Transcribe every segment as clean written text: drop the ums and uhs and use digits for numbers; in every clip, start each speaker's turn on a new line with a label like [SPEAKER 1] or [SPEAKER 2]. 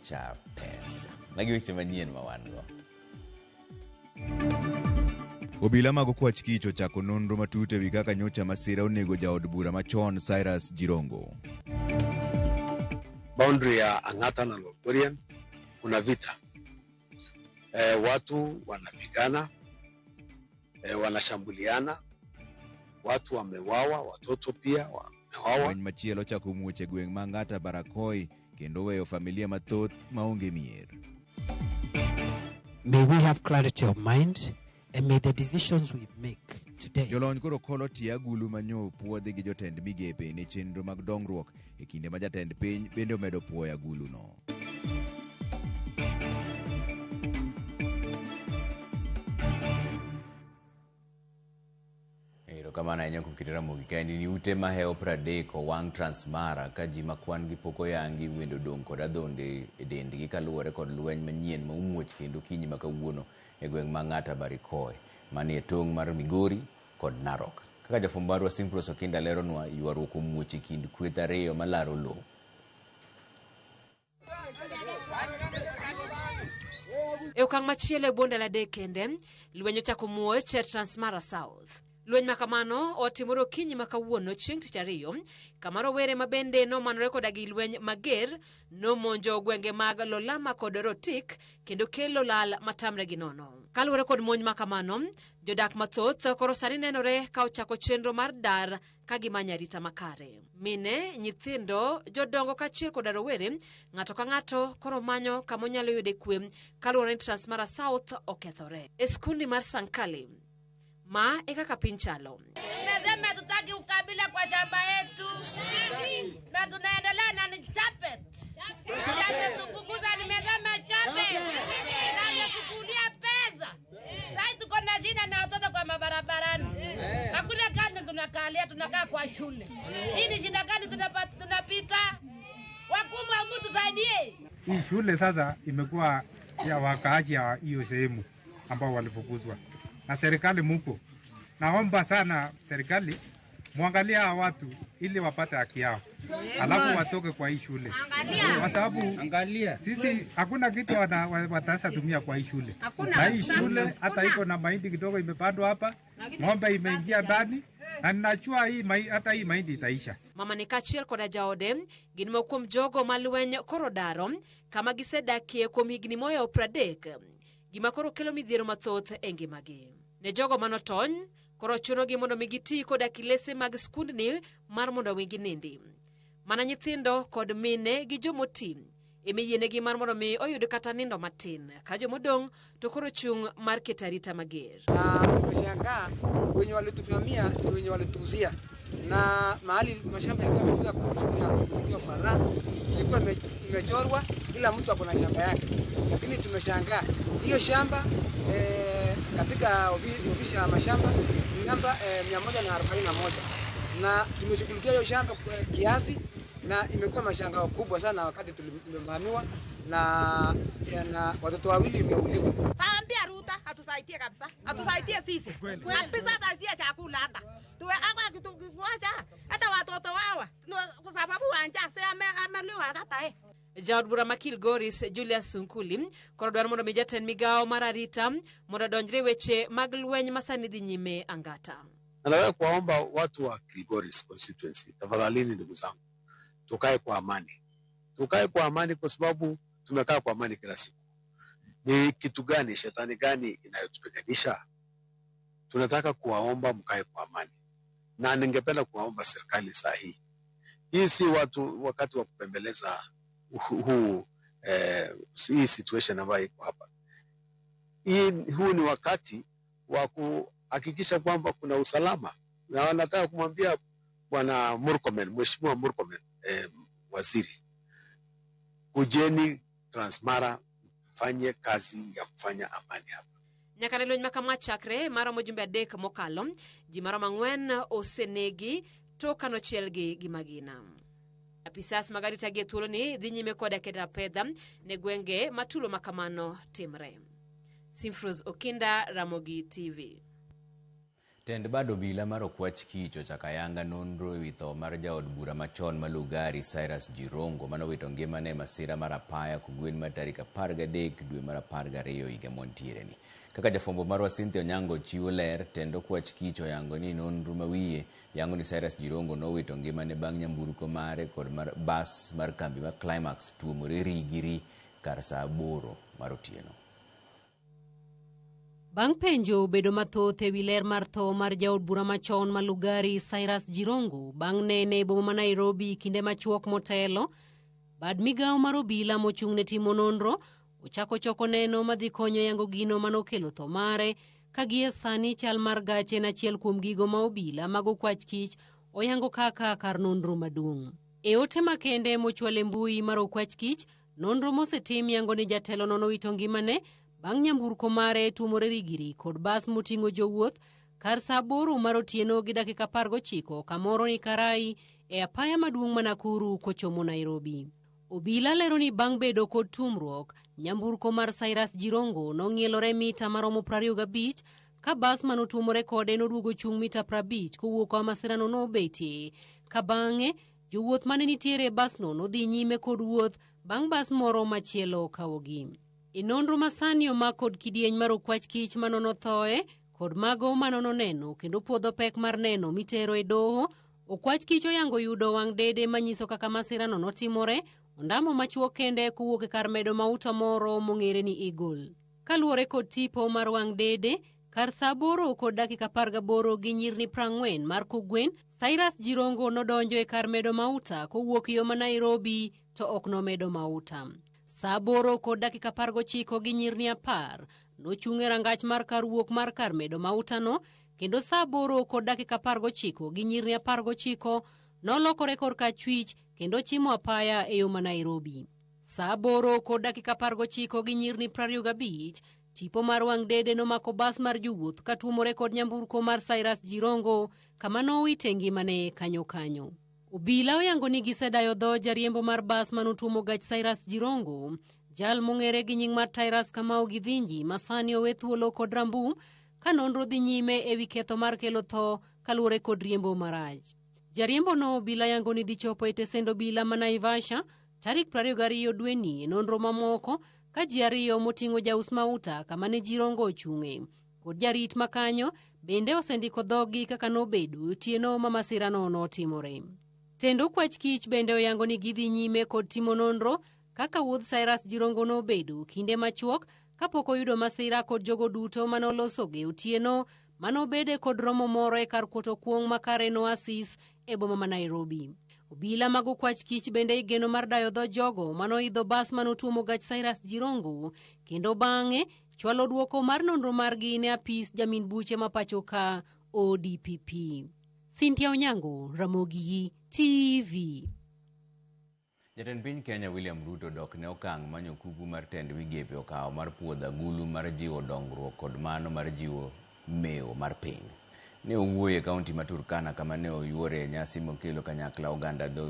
[SPEAKER 1] cha pesa. Magi weche manyien ma wan go.
[SPEAKER 2] Obila mag Okwach Kich ochako nonro matut ewi kaka nyocha masira onego jaod bura machon Cyrus Jirongo.
[SPEAKER 3] Boundary ya Ang'ata na Lolgorian kuna vita watu wanapigana, wanashambuliana, watu wamewawa, watoto pia wamewawa.
[SPEAKER 2] Lweny machielo ochako muoch e gweng' ma Ang'ata Barakoi kendo weyo familia mathoth maonge mier.
[SPEAKER 4] May we have clarity of mind and may the decisions we make today.
[SPEAKER 2] Jolony koro kolo tie agulu manyo puodhi gi jotend migepe ne chenro mag dongruok e kinde ma jatend piny bende omedo puoyo aguluno.
[SPEAKER 1] Erokamano ahinya kuom kit Ramogi kaendi ni ute mahewo 30 owang' Transmara ka ji ma kwan gi pok oyangi bende odong' kod adhonde e dendgi kaluwore kod lweny manyien ma omuoch kendo okinyi ma kawuono e gweng' ma Ang'ata Barikoi manie tong' mar Migori kod Narok. Kaka jafwambo marwa Simprose Okinda leronwa, ywaruok omuoch e kind kweth ariyo malaro lowo.
[SPEAKER 5] E okang' machielo e bwo ndalo adek kende, lweny ochako muoch e Transmara South. Lweny ma kamano otimore okinyi ma kawuono chieng' tich ariyo, kama rowere ma bende nomanore koda gi lweny mager nomonjo gwenge mag Lolama kod Rotik kendo kelo lal matamre gi nono. Kaluwore kod monj ma kamano, jodak mathoth koro sani nenore ka ochako chenro mar dar ka gimanyo arita makare. Mine, nyithindo, jodongo kaachiel koda rowere, ng'ato ka ng'ato koro manyo kama onyalo yude kwe kaluwore ni Transmara South okethore. E skundi mar Sankali, ma e kaka piny chalo.
[SPEAKER 6] Nasema hatutaki ukabila kwa shamba yetu na tunaendelea na ni chapet. Chapet tupunguza, nimesema chapet. Na ametukulia pesa. Sasa tuko na shida na watoto kwa mabarabarani. Hakuna kazi tunakalia, tunakaa kwa shule. Hii ni shida gani tunapita? Wakubwa mtu saidie.
[SPEAKER 7] Hii shule sasa imekuwa ya wakaaji ya hiyo sehemu ambao walifukuzwa na serikali muko. Naomba sana serikali muangalie hawa watu ili wapate haki yao. Alafu watoke kwa hii shule. Kwa sababu
[SPEAKER 8] Angalia.
[SPEAKER 7] sisi hakuna kitu wataweza tumia kwa hii shule.
[SPEAKER 6] Hakuna
[SPEAKER 7] Na hii
[SPEAKER 6] kabisa.
[SPEAKER 7] shule hata iko na mahindi kidogo imepandwa hapa, ng'ombe imeingia ndani na ninajua hii hata hii mahindi itaisha.
[SPEAKER 5] Mama ni kaachiel koda jaode gin moko kuom jogo ma lweny koro daro kama gisedakie kuom higni mohewo 30, gima koro kelo midhiero mathoth e ngimagi. Ne jogo manotony, koro chunogi mondo mi giti koda kilese mag skundni mar mondo mi ginindi. Mana nyithindo kod mine gi jomoti emiyienegi mar mondo mi oyud kata nindo matin, ka jomodong' to koro chung' mar keto arita mager.
[SPEAKER 9] Na tumeshangaa wenye walituvamia ni wenye walituuzia, na mahali mashamba yalikuwa yamefika kwa shughuli ya kushughulikiwa kwa raha, ilikuwa imechorwa, kila mtu ako na shamba yake, lakini tumeshangaa hiyo shamba katika ofisi ya mashamba ni namba mia moja na arobaini na moja, na tumeshughulikia hiyo shamba kwa kiasi, na imekuwa mashangao kubwa sana wakati tulivamiwa na watoto wawili imeuliwa.
[SPEAKER 6] Kaambia Ruto atusaidie kabisa, atusaidie sisi kabisa, hata si chakula hata tuwe hapa kitu kimoja, hata watoto wawa no, kwa sababu wanja se ameliwa hata eh.
[SPEAKER 5] Jaod bura ma Kilgoris Julius Sunkuli koro dwaro mondo mi jatend migawo mar arita mondo odonjre e weche mag lweny ma sani dhi nyime Angata.
[SPEAKER 3] Nataka kuwaomba watu wa Kilgoris constituency, tafadhalini ndugu zangu, tukae kwa amani. Tukae kwa amani kwa sababu tumekaa kwa amani kila siku. Ni kitu gani, shetani gani inayotupiganisha? Tunataka kuwaomba mkae kwa amani. Na ningependa kuwaomba serikali saa hii. Hii si watu wakati wa kupembeleza hii situation ambayo iko hapa. Huu ni wakati wa kuhakikisha kwamba kuna usalama. Na wanataka kumwambia Bwana Murkomen, Mheshimiwa Murkomen, waziri, kujeni Transmara mfanye kazi ya kufanya amani hapa.
[SPEAKER 5] Nyaka ne lweny ma kama chakre maromo jumbe adek mokalo, ji maromo ang'wen osenegi tok kanochielgi gi magina. Apisas mag arita gi e thuoloni dhi nyime koda keto apedha ne gwenge ma tulo ma kamano timre. Simfrose Okinda, Ramogi TV.
[SPEAKER 1] Tend bad obila mar Okwach Kich ochako ayanga nonro ewi tho mar jaod bura machon ma Lugari Cyrus Jirongo manowito ngimane e masira mar apaya kogwen mar tarik 13 dwe mar 12 higa mwantiereni. Kaka jafwambo marwa Cynthia Onyango chiwo ler, tend Okwach Kich oyango ni nonro mawiye yango ni Cyrus Jirongo nowito ngimane bang' nyamburko mare kod mar bas mar kambi mar Climax tuomore ri gi ri kar saa 8 mar otieno.
[SPEAKER 5] Bang' penjo bedo mathoth ewi ler mar tho mar jaod bura machon ma Lugari Cyrus Jirongo bang' nene e boma ma Nairobi kinde machuok motelo, bad migawo mar obila mochung' ne timo nonro ochako choko neno madhi konyo yango gino manokelo tho mare ka gie sani chal mar gache en achiel kuom gigo ma obila mag Okwach Kich oyango kaka kar nonro maduong'. E ote makende mochwal e mbui mar Okwach Kich, nonro mosetim yango ni jatelono nowito ngimane bang' nyamburko mare tuomore rigiri kod bas moting'o jowuoth kar saa 8 mar otieno gi dakika 19 kamoro ni Karai e apaya maduong' ma Nakuru kochomo Nairobi. Obila lero ni bang' bedo kod tuomruok, nyamburko mar Cyrus Jirongo nong'ielore mita maromo 25 ka bas manotuomore kode noduogo chung' mita 50 kowuok kama masirano nobetie, ka bang'e jowuoth mane nitiere e basno nodhi nyime kod wuoth bang' bas moro machielo kawogi. E nonro masani omak kod kidieny mar Okwach Kich manono thoe kod mago manono neno kendo puodho pek mar neno mitero e doho, Okwach Kich oyango yudo wang' dede manyiso kaka masirano notimore, ondamo machuok kende kowuok e kar medo mauta moro mong'ere ni Eagle. Kaluwore kod tipo mar wang' dede, kar saa 8 kod dakika 18 gi nyirni 40 mar kogwen, Cyrus Jirongo nodonjo e kar medo mauta kowuok yo ma Nairobi to ok nomedo mauta. Saa 8 kod dakika 19 gi nyirni 10 nochung' e rangach mar kar wuok mar kar medo mautano, kendo saa 8 kod dakika 19 gi nyirni 19 nolokore korka achwich kendo chimo apaya e yo ma Nairobi. Saa 8 kod dakika 19 gi nyirni 25 tipo mar wang' dede nomako bas mar jowuoth katuomore kod nyamburko mar Cyrus Jirongo kama nowite ngimane kanyo kanyo. Obila oyango ni gisedayo dho jariembo mar bas manotuomo gach Cyrus Jirongo, jal mong'ere gi nying mar Tyrus Kamau Githinji ma sani owe thuolo kod rambum ka nonro dhi nyime ewi ketho mar kelo tho kaluwore kod riembo marach. Jariembo no obila yango ni dhi chopo e tesend obila ma Naivasha tarik 22 dweni e nonro mamoko ka ji ariyo moting'o jaus mauta kama ne Jirongo ochung'e kod jarit makanyo bende osendiko dhoggi kaka nobedo otieno ma masirano notimore. Tend Okwach Kich bende oyango ni gidhi nyime kod timo nonro kaka wuodh Cyrus Jirongo nobedo kinde machuok kapok oyudo masira kod jogo duto manolosoge otieno manobede kod romo moro e kar kuoto kuong' ma Karen Oasis e boma ma Nairobi. Obila mag Okwach Kich bende igeno mar dayo dho jogo manoidho bas manotuomo gach Cyrus Jirongo kendo bang'e chwalo duoko mar nonro margi ne apis jamin buche ma pacho ka ODPP. Cynthia Onyango, Ramogi TV.
[SPEAKER 1] Jatend piny Kenya William Ruto dok ne okang' manyo kuku mar tend migepe okawo mar puodho agulu mar jiwo dongruok kod mano mar jiwo mewo mar piny. Ne owuoyo e kaunti ma Turkana kama ne oyuore nyasi mokelo kanyakla oganda dho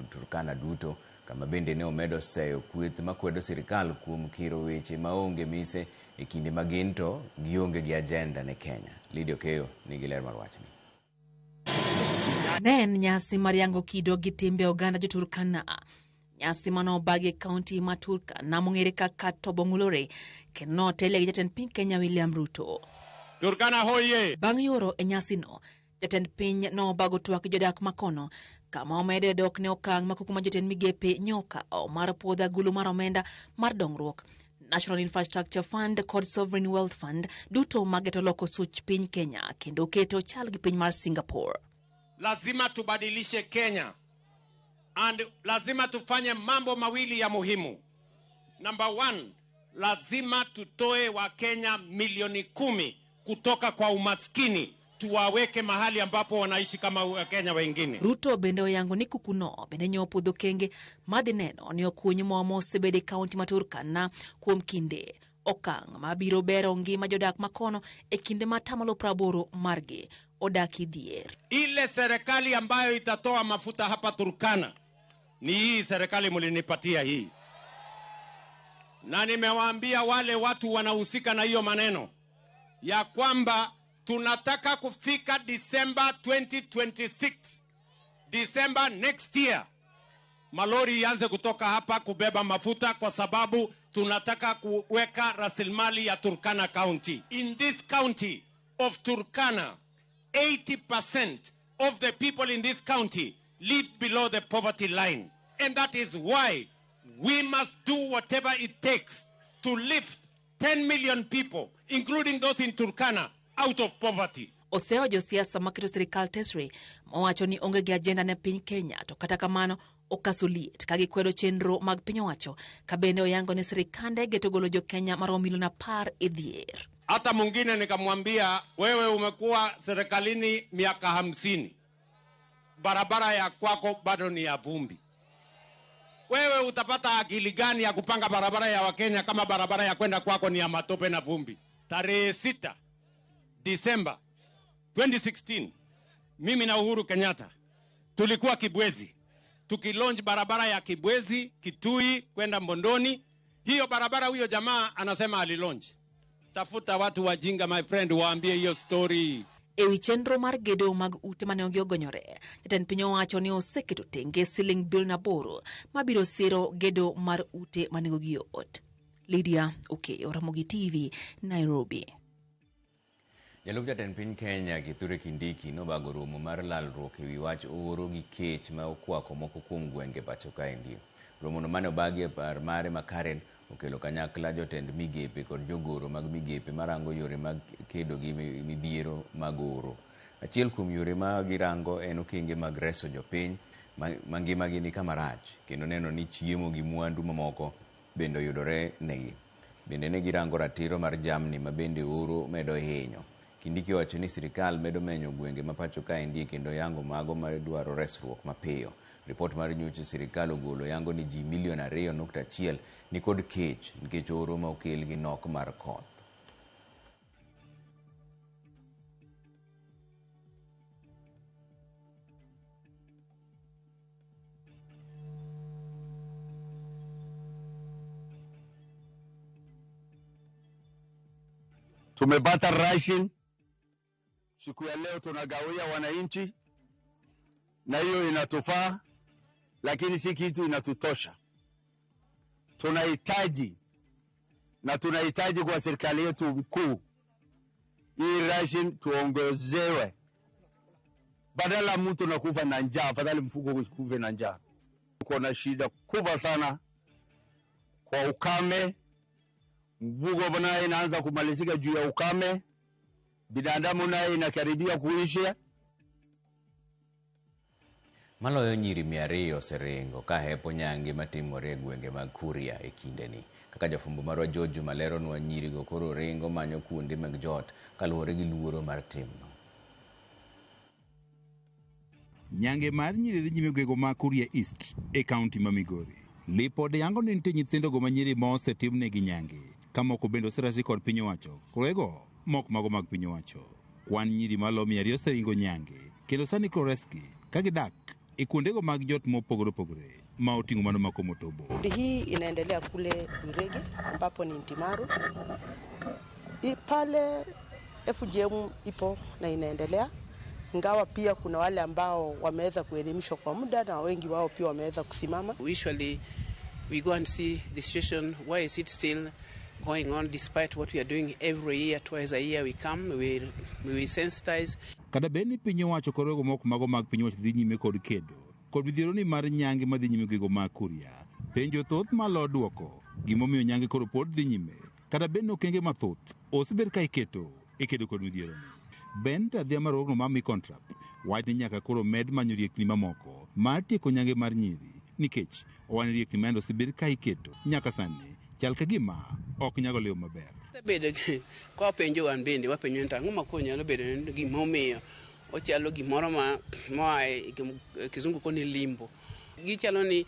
[SPEAKER 1] Turkana duto, kama bende ne omedo seyo kweth makwedo sirikal kuom kiro weche maonge mise e kinde ma gin to gionge gi ajenda ne Kenya. Lydia Okeyo nigi ler mar wachni.
[SPEAKER 8] Ne en nyasi mar yango kido gi timbe oganda jo Turkana. Nyasi manobagi e kaunti ma Turkana mong'ere kaka Tobong'ulore kendo notelie gi jatend piny Kenya William Ruto.
[SPEAKER 10] Turkana hoye!
[SPEAKER 8] Bang' yoro e nyasino, jatend piny nobago twak gi jodak makono kama omede dok ne okang' ma kuku ma jotend migepe nyokawo mar puodho agulu mar omenda mar dongruok, National Infrastructure Fund kod Sovereign Wealth Fund duto mageto loko such piny Kenya kendo keto chal gi piny mar Singapore.
[SPEAKER 10] Lazima tubadilishe Kenya and lazima tufanye mambo mawili ya muhimu. Number 1, lazima tutoe wa Kenya milioni 10 kutoka kwa umaskini tuwaweke mahali ambapo wanaishi kama Wakenya wengine.
[SPEAKER 8] Ruto bende oyango ni kukuno bende nyopuodho kenge madhi neno ni okuny mo mosebedo e kaunti ma Turkana kuom kinde okang' mabiro bero ngima jodak makono e kinde ma tamalo 80 margi odak e dhier.
[SPEAKER 10] Ile serikali ambayo itatoa mafuta hapa Turkana ni hii serikali mlinipatia hii, na nimewaambia wale watu wanahusika na hiyo maneno ya kwamba Tunataka kufika December 2026, December next year, malori ianze kutoka hapa kubeba mafuta, kwa sababu tunataka kuweka rasilimali ya Turkana County. In this county of Turkana, 80% of the people in this county live below the poverty line. And that is why we must do whatever it takes to lift 10 million people, including those in Turkana, out of poverty.
[SPEAKER 8] Osewa josiasa maketo sirikal tesre mowacho ni onge gi ajenda ne piny Kenya to kata kamano okaso liet ka gikwedo chenro mag piny owacho ka bende oyango ni sirikande geto golo jo Kenya maromo milion 10 e dhier.
[SPEAKER 10] Hata mwingine nikamwambia, wewe umekuwa serikalini miaka 50, barabara ya kwako bado ni ya vumbi. Wewe utapata akili gani ya kupanga barabara ya Wakenya kama barabara ya kwenda kwako ni ya matope na vumbi? Tarehe 6 Disemba 2016 mimi na Uhuru Kenyatta tulikuwa Kibwezi tukilaunch barabara ya Kibwezi Kitui kwenda Mbondoni. Hiyo barabara huyo jamaa anasema alilaunch. Tafuta watu wajinga, my friend, waambie hiyo story.
[SPEAKER 8] Ewi chenro mar gedo mag ute mane ogonyore, jatend piny owacho ni oseketo tenge siling bilion 8 mabiro siro gedo mar ute ma nengogi yot. Lydia Okeyo, Ramogi TV, Nairobi.
[SPEAKER 1] Jalup jatend piny Kenya Kithure Kindiki nobago romo mar lalruok ewi wach oro gi kech ma okwako moko kuom gwenge pacho kaendi. Romono mane obagi e par mare ma Karen okelo kanyakla jotend migepe kod jogoro mag migepe marango yore mag kedo gi midhiero mag oro. Achiel kuom yore ma girango en okenge mag reso jopiny mangimagi ni kama rach kendo neno ni chiemo gi mwandu mamoko bende oyudore negi. Bende ne girango ratiro mar jamni ma bende oro medo hinyo. Kindiki owacho ni sirikal medo menyo gwenge ma pacho kaendi kendo yango mago madwaro resruok mapiyo. Ripot mar nyocha sirikal ogolo yango ni ji milion 2.1 ni kod kech nikech oro ma okel gi nok mar koth.
[SPEAKER 11] Tumepata ration siku ya leo, tunagawia wananchi na hiyo inatufaa, lakini si kitu inatutosha. Tunahitaji na tunahitaji kwa serikali yetu mkuu hii ration tuongezewe. Badala mtu nakufa na njaa, afadhali mfuko ukufe na njaa. Tuko na shida kubwa sana kwa ukame. Mvugo naye inaanza kumalizika juu ya ukame. Binadamu naye inakaribia kuisha.
[SPEAKER 1] Maloyo nyiri 200 oseringo ka hepo nyange matimore e gwenge mag Kuria e kindeni. Kaka jafwambo marwa George maleronwa, nyirigo koro ringo manyo kuonde mag jot kaluwore gi luoro mar timno.
[SPEAKER 12] Nyange mar nyiri dhi nyime gwenge mag Kuria East e kaunti ma Migori. Lipode yango ni nitie nyithindogo ma nyiri ma osetimnegi nyange, ka moko bende oserasi kod piny owacho, korego mok mago mag piny owacho. Kwan nyiri malo 200 oseringo nyange, kendo sani koro resgi ka gidak e kuondego mag jot mopogore opogore ma oting'o mano ma Komotobo.
[SPEAKER 13] Hii inaendelea kule Bwirege ambapo ni Ntimaru. Pale FGM ipo na inaendelea, ingawa pia kuna wale ambao wameweza kuelimishwa kwa muda na wengi wao pia wameweza kusimama.
[SPEAKER 14] Usually we go and see the situation, why is it still going on despite what we are doing every year, twice a year we come, we sensitize.
[SPEAKER 12] Kata bed ni piny owacho korego mok mago mag piny owacho dhi nyime kod kedo kod midhiero ni mar nyange madhi nyime gwenge mag Kuria, penjo thoth malo duoko gimomiyo nyange koro pod dhi nyime kata bed ni okenge mathoth osebed ka iketo e kedo kod midhiero ni. Ben Tadhia mar riwruogno mar Micontrap wacho ni nyaka koro med manyo riekni mamoko mar tieko nyange mar nyiri nikech owan riekni ma osebed ka iketo nyaka sani chal ka gima ok nyago leo maber.
[SPEAKER 14] Bedo kwa penjo wan bende wapenjo ni ang'o ma koro nyalo bedo ni gimomiyo ochalo gimoro ma moa e kizungu koni limbo. Gichalo ni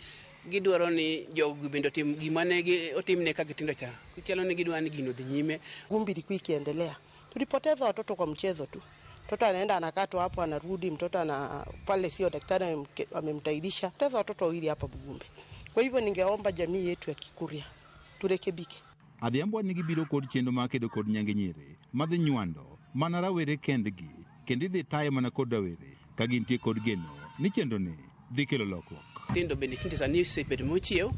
[SPEAKER 14] gidwaro ni jogi bende otim gima ne otimne ka gitindo cha. Gichalo ni gidwaro ni gino dhi nyime.
[SPEAKER 13] Gumbi ilikuwa ikiendelea. Tulipoteza watoto kwa mchezo tu. Mtoto anaenda anakatwa hapo anarudi, mtoto ana pale sio daktari amemtairisha. Poteza watoto wawili hapa Bugumbi. Kwa hivyo ningeomba jamii yetu ya Kikuria turekebike.
[SPEAKER 12] Adhiambo nigi biro kod chenro mar kedo kod nyange nyiri madhi nywando mana rawere kendgi kendo idhi taye mana kod rawere ka gintie kod geno ni chenroni dhi kelo lokruok.
[SPEAKER 14] Nyithindo bende tinde sani osebedo mochiew,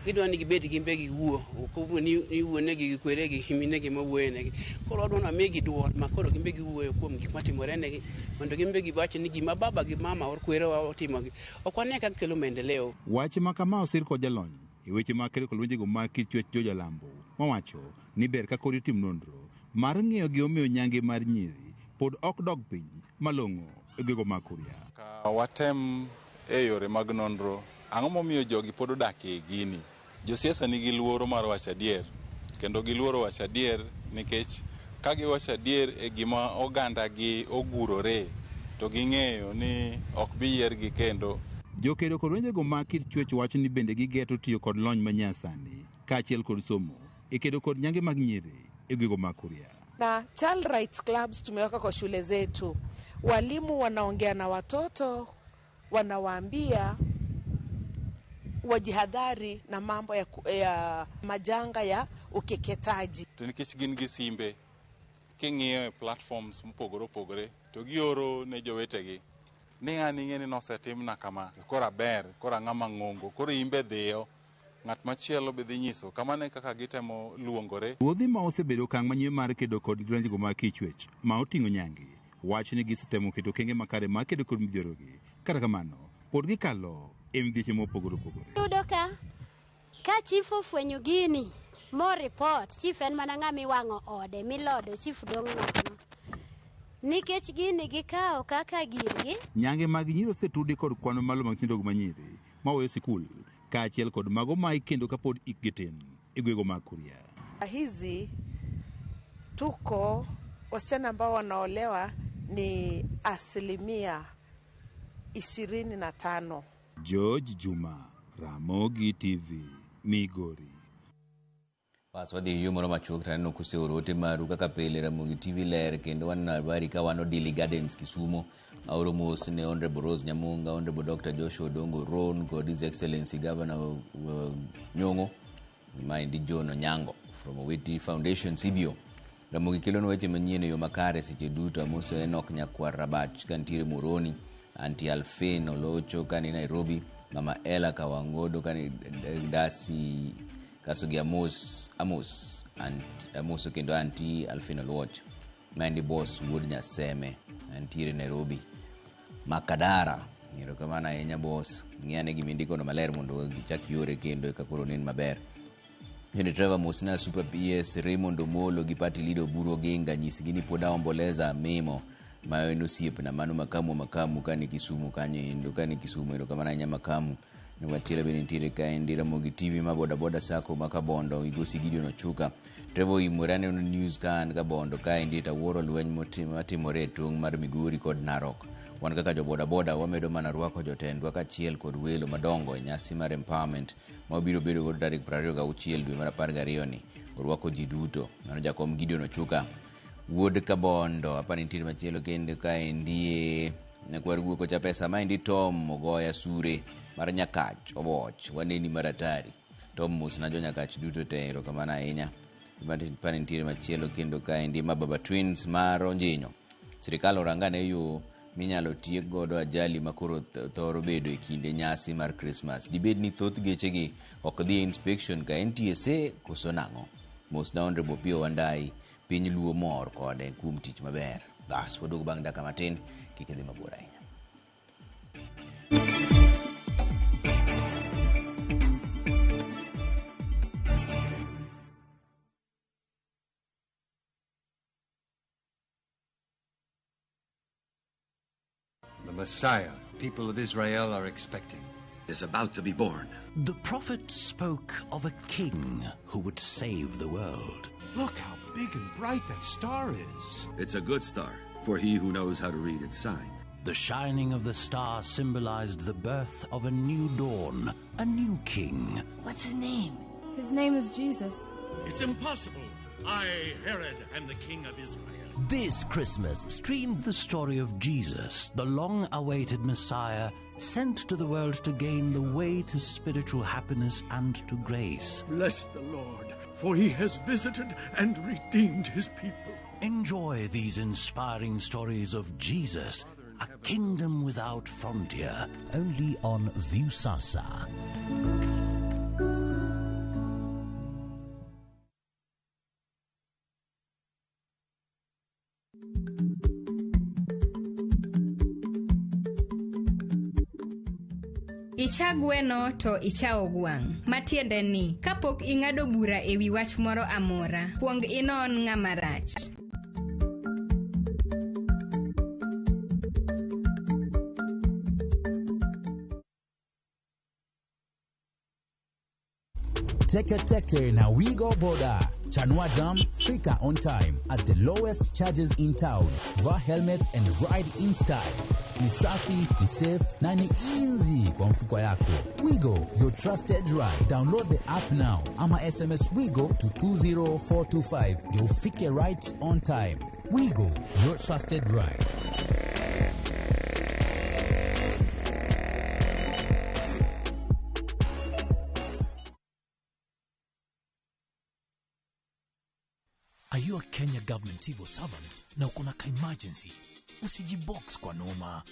[SPEAKER 14] gidwa ni gibed gin be giwuo, ok ni wuonegi gi kweregi gi minegi ma wuoyo negi. Koro wadwa ni wamigi duol ma koro gin be giwuoyo kuom gik matimore negi mondo gin be giwach ni gima baba gi mama or kwerewa otimogi ok wane kaka kelo maendeleo.
[SPEAKER 12] Wach ma kama osir kod jalony e weche mag kedo kod lwenjego mag kit chwech George Alambo mawacho ni ber ka koro itim nonro mar ng'iyo gimomiyo nyange mar nyiri pod ok dog piny malong'o e gwenge mag Kuria.
[SPEAKER 15] Ka watem e yore mag nonro, ang'o momiyo jogi pod odak e gini? Josiasa nigi luoro mar wacho adier, kendo giluoro wacho adier nikech ka giwacho adier e gima oganda gi ogurore, to ging'eyo ni ok bi yiergi kendo.
[SPEAKER 12] Jokedo kod lwenjego mag kit chwech wacho ni bende gigeto tiyo kod lony manyasani kaachiel kod somo e kedo kod nyange mag nyiri e gwenge mag Kuria.
[SPEAKER 16] Na child rights clubs tumeweka kwa shule zetu, walimu wanaongea na watoto, wanawaambia wajihadhari na mambo ya majanga ya ukeketaji.
[SPEAKER 15] To nikech gin gi simbe, king'iyo e platforms mopogore opogore, to gioro ne jowetegi ni an ing'e ni nosetimna kama, koro aber, koro ang'ama ng'ongo, koro imbe dhiyo, ng'at machielo be dhi nyiso. Kamano e kaka gitemo luongore.
[SPEAKER 12] Ruodhi ma osebedo okang' manyime mar kedo kod lwenjego mag kichwech ma oting'o nyange wacho ni gisetemo keto okenge makare mar kedo kod midhierogi. Kata kamano, pod gikalo e midhieche mopogore opogore.
[SPEAKER 17] Iyudo ka chief ofwenyo gini mo report, chief en mana ng'ama iwang'o ode milodo, chief dong' nono. Nikech gini gikawo kaka girgi.
[SPEAKER 12] Nyange mag nyiri osetudi kod kwan mamalo mag nyithindo manyiri maweyo sikul kaachiel kod mago ma ikendo kapod hikgi tin e gwenge mag Kuria.
[SPEAKER 16] Hizi tuko wasichana ambao wanaolewa ni 25%.
[SPEAKER 12] George Juma, Ramogi TV, Migori.
[SPEAKER 1] Bas wadhi yo moro machuok to aneno kuseoro ote maru kaka pile Ramogi TV ler kendo waneno habari ka wan Odili Gardens Kisumo. Aoro mos ne Honorable Rose Nyamunga, Honorable Dr. Joshua Odongo Ron kod His Excellency Governor Nyong'o, maendi John Onyango from Owiti Foundation CBO. Ramogi kelonwa weche manyien e yo makare seche duto. Amoso Enoch Nyakwar Rabach kantiere Moroni, Auntie Alfin Olocho kani Nairobi, Mama Ella Kawangodo kani Dasi Kasogi Amos, Amos, Amoso kendo Auntie Alfin Oluoch. Maendi boss wuod Nyaseme antiere Nairobi. Makadara, erokamano ahinya boss. Ng'iyane gima indikono maler mondo gichak yore kendo eka koro nen maber. Bende Trevor Mosna, Super PS, Raymond Omolo gi party leader Oburu Oginga nyisgi ni pod aomboleza Mimo ma en osiepna mano makamu kani Kisumu kanyo endo kani Kisumu erokamano ahinya Makamu. Machielo bende nitiere kaendi Ramogi TV ma boda boda sacco ma Kabondo Migosi Gideon Ochuka. Trevor Oimore aneno news ka an Kabondo kaendi to awuoro lweny matimore e tong' mar Migori kod Narok. Wan kaka jo boda boda wamedo mana rwako jotendwa kaachiel kod welo madongo e nyasi mar empowerment ma wabiro bedo godo tarik 26 dwe mar 12 ni. Orwako ji duto. Mano jakom Gideon Ochuka wuod Kabondo. Apa nitiere machielo kendo kaendi nyakwar guok ocha pesa maendi Tom Ogoya Sure mar Nyakach Oboch waneni maratari. Tom mosna jo Nyakach duto te erokamano ahinya. Pa nitiere machielo kendo kaendi ma Baba Twins mar Onjinyo. Sirikal orangane yo minyalo tiek godo ajali ma koro thoro bedo e kinde nyasi mar Christmas. Dibed ni thoth gechegi ok dhi e inspection ka NTSA koso nang'o? Mosna Honorable Opiyo Wandayi, piny Luo mor kode kuom tich maber. Bas, waduogo bang' dakika matin, kik idhi mabor ahinya.
[SPEAKER 18] The Messiah people of Israel are expecting is about to be born.
[SPEAKER 19] The prophet spoke of a king who would save the world.
[SPEAKER 20] Look how big and bright that star is.
[SPEAKER 18] It's a good star for he who knows how to read its sign.
[SPEAKER 19] The shining of the star symbolized the birth of a new dawn, a new king.
[SPEAKER 21] What's his name?
[SPEAKER 22] His name is Jesus.
[SPEAKER 23] It's impossible. I, Herod, am the king of Israel.
[SPEAKER 19] This Christmas, stream the story of Jesus, the long-awaited Messiah, sent to the world to gain the way to spiritual happiness and to grace.
[SPEAKER 23] Bless the Lord, for he has visited and redeemed his people.
[SPEAKER 19] Enjoy these inspiring stories of Jesus, a kingdom without frontier, only on Viusasa.
[SPEAKER 2] Icha gweno to ichawo gwang'. Matiende ni, kapok ing'ado bura e wi wach moro amora, kuong inon ng'ama rach.
[SPEAKER 4] Teke Teke na Wigo Boda. Chanua Jam, fika on time at the lowest charges in town. Vaa helmet and ride in style. Ni safi, ni safe na ni easy kwa mfuko yako. Wigo, your trusted ride. Download the app now ama SMS Wigo to 20425 ndio ufike right on time. Wigo, your trusted ride.
[SPEAKER 21] Are you a Kenya government civil servant na uko na ka emergency? Usijibox kwa noma.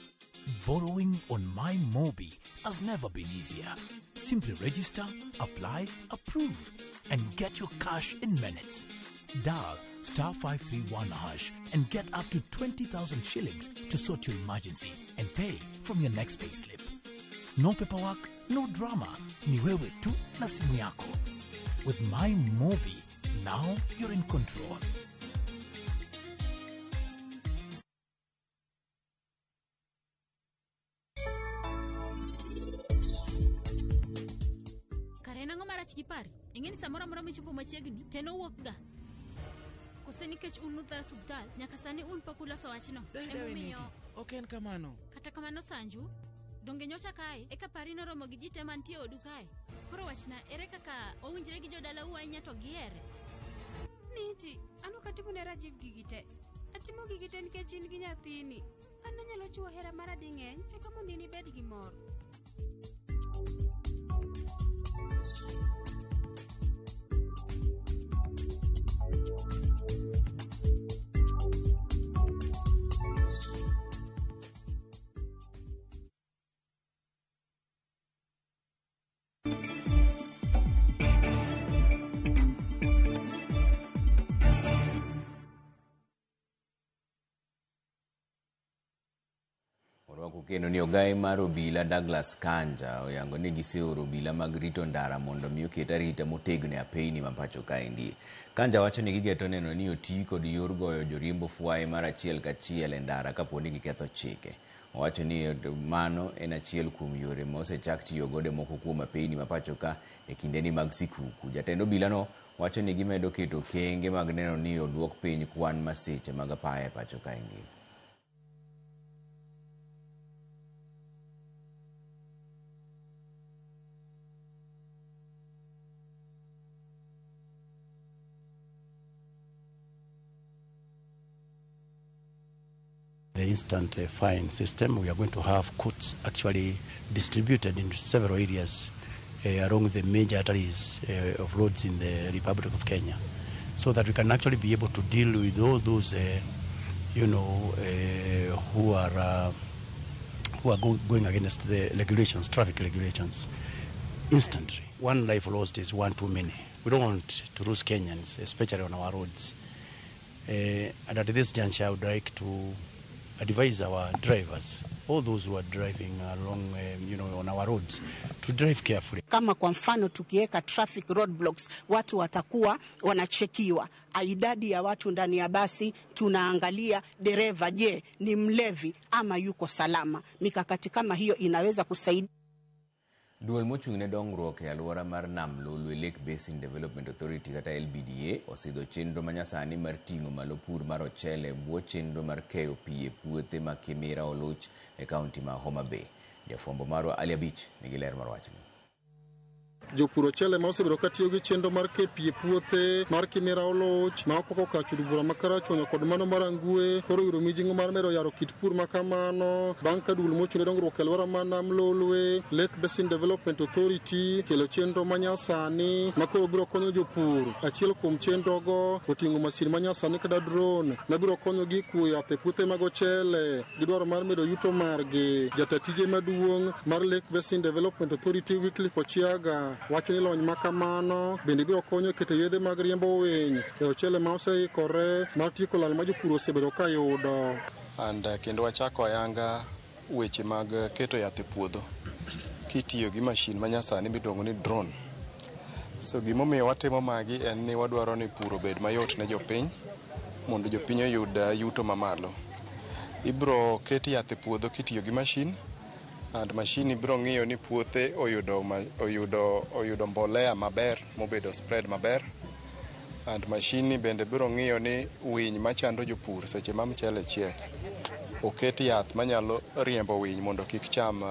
[SPEAKER 21] Borrowing on My Mobi has never been easier. Simply register, apply, approve, and get your cash in minutes. Dial star 531 hash and get up to 20,000 shillings to sort your emergency and pay from your next payslip. No paperwork, no drama. Ni wewe tu na simu yako. With My Mobi, now you're in control.
[SPEAKER 24] Kare nang'o marach gi pari? Ing'e ni samoro amora michopo machiegni to en owuok ga. Kose nikech un nutho e osuptal, nyaka sani un pok uloso wachno. Emomiyo
[SPEAKER 25] Ok en kamano.
[SPEAKER 24] kata kamano Sanju, donge nyocha kae eka pari noromo gi ji te mantie e odu kae. Koro wachna ere kaka owinjre gi jodalau ahinya to gihere?
[SPEAKER 26] Niti, an ok atimo ne Rajiv gigi te. Atimo gigi te nikech in gi nyathini. An anyalo chiwo hera mara ding'eny eka mondo in ibed gi mor.
[SPEAKER 1] Orwako kendo ni ogai mar obila Douglas Kanja oyango ni giseoro obila mag rito ndara mondo mi oket arita motegno e apeyni ma pacho kaendi. Kanja wacho ni gigeto neno ni oti kod yor goyo joriembo fwaye mar achiel kachiel e ndara kapo ni giketho chike. Owacho ni mano en achiel kuom yore ma osechak tiyo godo e moko kuom apeyni ma pacho ka e kindeni mag sikuku. Jatend obilano wacho ni gimedo keto okenge mag neno ni oduok piny kwan masiche mag apaya e pacho kaendi.
[SPEAKER 27] The instant fine system, we are going to have courts actually distributed in several areas along the major arteries of roads in the Republic of Kenya, so that we can actually be able to deal with all those, who are going against the regulations, traffic regulations, instantly. One life lost is one too many. We don't want to lose Kenyans, especially on our roads. And at this juncture, I would like to advise our drivers, all those who are driving along, on our roads, to drive carefully.
[SPEAKER 28] Kama kwa mfano tukiweka traffic roadblocks, watu watakuwa wanachekiwa. Idadi ya watu ndani ya basi, tunaangalia dereva, je, ni mlevi ama yuko salama. Mikakati kama hiyo inaweza kusaidia.
[SPEAKER 1] Duol mochung' ne dongruok e alwora mar Nam Lolwe Lake Basin Development Authority kata LBDA osidho chenro manyasani mar ting'o malo pur mar ochele e bwo chenro mar keyo pi e puothe ma Kimira Oluch e kaunti ma Homa Bay. Jafwambo marwa Ali Abich nigi ler mar wachni.
[SPEAKER 3] Jopur ochele ma osebedo katiyo gi chenro mar kepi e puothe mar Kimira Oluch ma okwako kar chud bura ma Karachuonyo kod mano mar Angwe koro yudo mijing'o mar medo yaro kit pur ma kamano bang' ka duol mochung' ne dongruok e alwora mar Nam Lolwe Lake Basin Development Authority kelo chenro manyasani ma koro biro konyo jopur. Achiel kuom chenrogo oting'o masin manyasani kata drone mabiro konyogi kuo yath e puothe mag ochele gi dwaro mar medo yuto margi. Jata tije maduong' mar Lake Basin Development Authority Wycliffe Ochiaga wacho ni lony ma kamano bende biro konyo e keto yedhe mag riembo winy e ochele ma oseikore mar tieko lal ma jopur osebedo ka yudo.
[SPEAKER 5] And kendo wachako ayanga weche mag keto yath e puodho kitiyo gi mashin manyasani miluongo ni drone. So gimomiyo watimo magi en ni wadwaro ni pur obed mayot ne jopiny mondo jopiny oyud yuto mamalo. Ibro ket yath e puodho kitiyo gi mashin, and mashin ibro ng'iyo ni puothe oyudo mbolea maber mobedo spread maber, and mashin ni bende biro ng'iyo ni winy machando jopur seche ma mchele chiek oket yath manyalo riembo winy mondo kik cham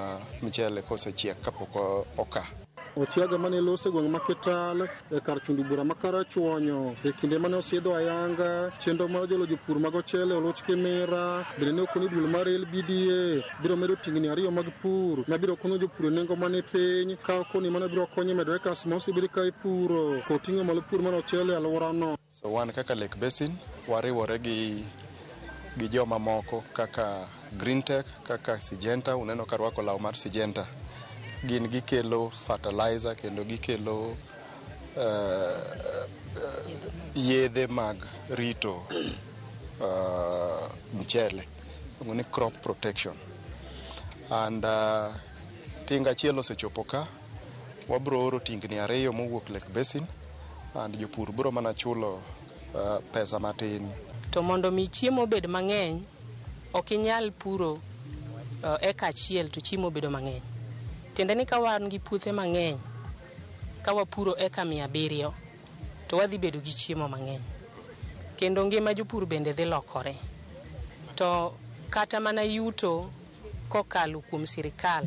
[SPEAKER 5] mchele kosechiek kapok oka.
[SPEAKER 3] Ochiaga mane loso e gweng' ma Kital e kar chundu bura ma Karachuonyo e kinde mane osidho ayanga chenro mar jolo jopur mag ochele Oluch Kimira bende ne okoni duol mar LBDA biro medo tingni 2 mag pur mabiro konyo jopur e nengo mane piny ka okoni mano biro konyo medo acres ma osebed ka ipuro kod ting'o malo pur mar ochele e alworano.
[SPEAKER 5] So wan kaka Lake Basin wariwore gi joma moko kaka Green Tech, kaka Syngenta. Uneno ka rwako law mar Syngenta. Gin gikelo fertilizer kendo gikelo yedhe mag rito mchele, iluongo ni crop protection. And tinga achiel osechopo ka, wabro oro tingni 2 mowuok Lake Basin, and jopur bro mana chulo pesa matin.
[SPEAKER 6] To mondo mi chiemo obed mang'eny, ok inyal puro eka achiel to chiemo bedo mang'eny. Tiende ni ka wan gi puothe mang'eny, ka wapuro eka 700, to wadhi bedo gi chiemo mang'eny. Kendo ngima jopur bende dhi lokore. To kata mana yuto kokalo kuom sirikal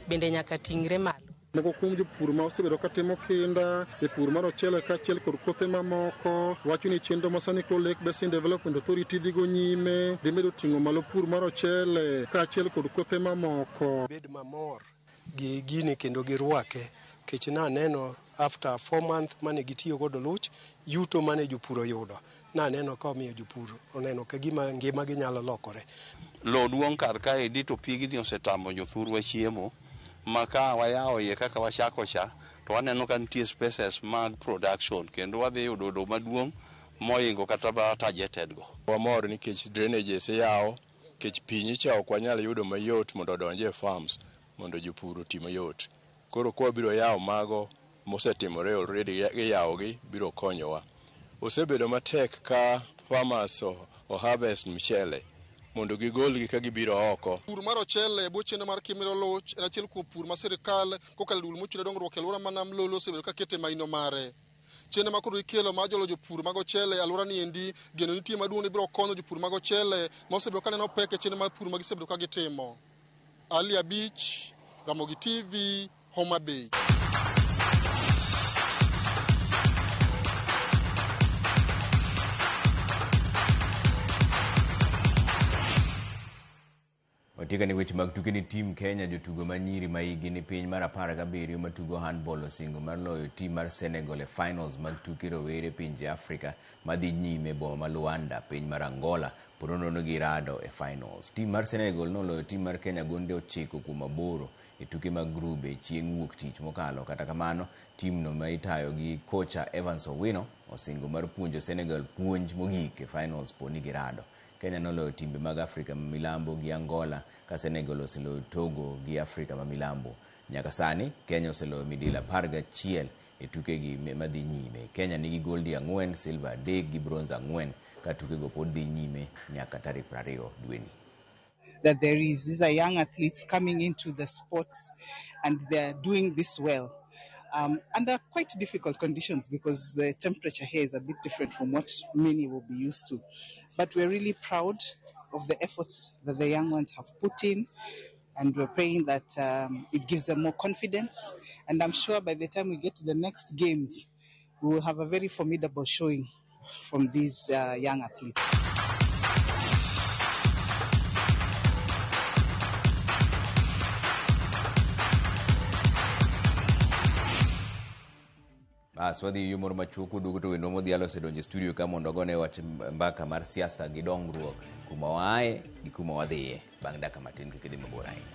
[SPEAKER 6] bende nyaka ting're malo.
[SPEAKER 3] Moko kuom jopur ma osebedo katimo kinda e pur mar ochele kaachiel kod kothe mamoko wacho ni chenro ma sani koro Lake Basin Development Authority dhigo nyime dhi medo ting'o malo pur mar ochele kaachiel kod kothe mamoko.
[SPEAKER 7] Bed mamor gi gini kendo girwake, kech naneno after 4 months mane gitiyo godo Oluch, yuto mane jopur oyudo naneno ka omiyo jopur oneno ka gima ngimagi nyalo lokore.
[SPEAKER 8] Lowo duong' kar kaendi to pigni osetamo jothurwa chiemo ma ka wayawo iye kaka wachako cha to waneno ka nitie spaces mag production kendo wadhi yudo oduma maduong' moingo kata ma targeted go.
[SPEAKER 9] Wamor nikech drainages iyawo, nikech pi nyicha ok wanyal yudo mayot mondo odonj e farms mondo jopur oti mayot. Koro kwa biro yawo mago mosetimore already giyawogi biro konyowa. Osebedo matek ka farmers o harvest mchele mondo gigolgi ka gibiro oko.
[SPEAKER 3] Pur mar ochele e bwo chenro mar Kimira Oluch en achiel kuom pur ma sirikal kokalo e duol mochung' ne dongruok e alwora ma Nam Lolwe osebedo ka keto e maino mare. Chenro ma koro ikelo mar jolo jopur mag ochele e alwora ni endi geno nitie maduong' ni biro konyo jopur mag ochele ma osebedo ka neno pek e chenro mar pur ma gisebedo ka gitimo. Ali Abich, Ramogi TV, Homa Bay.
[SPEAKER 1] Otika ni weche mag tuke ni team Kenya jotugo ma nyiri ma higi ni piny mar 17 matugo handball osingo mar loyo team mar Senegal e finals mag tuke rowere pinje Afrika madhi nyime boma ma Luanda piny mar Angola pod onono gi rado e finals. Team mar Senegal noloyo team mar Kenya gonde 9-8 e tuke mag grube chieng' wuok tich mokalo. Kata kamano team no ma itayo gi kocha Evans Owino osingo mar puonjo Senegal puonj mogik e finals poni girado. Kenya noloyo timbe mag Afrika ma Milambo gi Angola ka Senegal oseloyo Togo gi Afrika ma Milambo. Nyaka sani Kenya oseloyo midila 11 e tukegi madhi nyime. Kenya nigi goldi 4, silver 3 gi bronze 4 ka tukego pod dhi nyime nyaka tarik 20 dweni.
[SPEAKER 10] That there is, these are young athletes coming into the sports and they're doing this well. Under quite difficult conditions because the temperature here is a bit different from what many will be used to. But we're really proud of the efforts that the young ones have put in. And we're praying that it gives them more confidence. And I'm sure by the time we get to the next games, we will have a very formidable showing from these young athletes.
[SPEAKER 1] Bas wadhi yo moro machuok waduogo to wendwa modhialo osedonjo e studio ka mondo ogone wach mbaka mar siasa gi dongruok kuma waaye gi kuma wadhiye bang' dakika matin kik idhi mabor ahinya.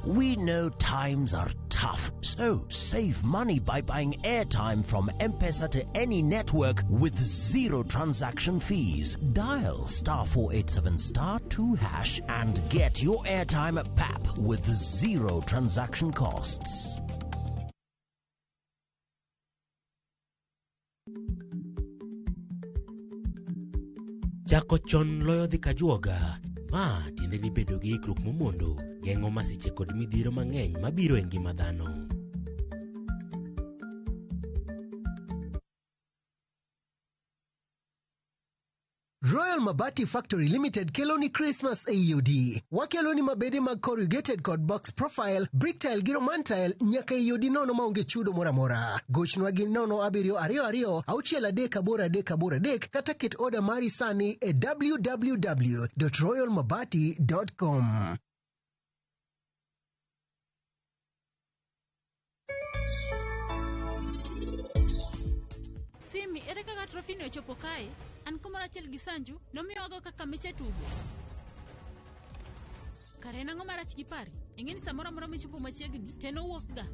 [SPEAKER 19] We know times are tough, so save money by buying airtime from M-Pesa to any network with zero transaction fees. Dial *487 *2# and get your airtime at PAP with zero transaction costs.
[SPEAKER 11] Chako chon loyo dhi kajuoga. Ma tiende ni bedo gi ikruok momondo geng'o masiche kod midhiero mang'eny mabiro e ngima dhano.
[SPEAKER 12] Royal Mabati Factory Limited kelo ni Christmas e EOD. Wakelo ni mabede mag corrugated kod box profile, brick tile gi roman tile nyaka EOD nono maonge chudo moro amora. Gochnwa gi 0722 638 83 kata ket oda mari sani e www.royalmabati.com.
[SPEAKER 24] Simi, ere kaka trophy ni ochopo kae? An kumoro achiel gi Sanju nomiwago kaka miche tugo. Kare en ang'o marach gi pari? Ing'e ni samoro amora michopo machiegni to en owuok ga.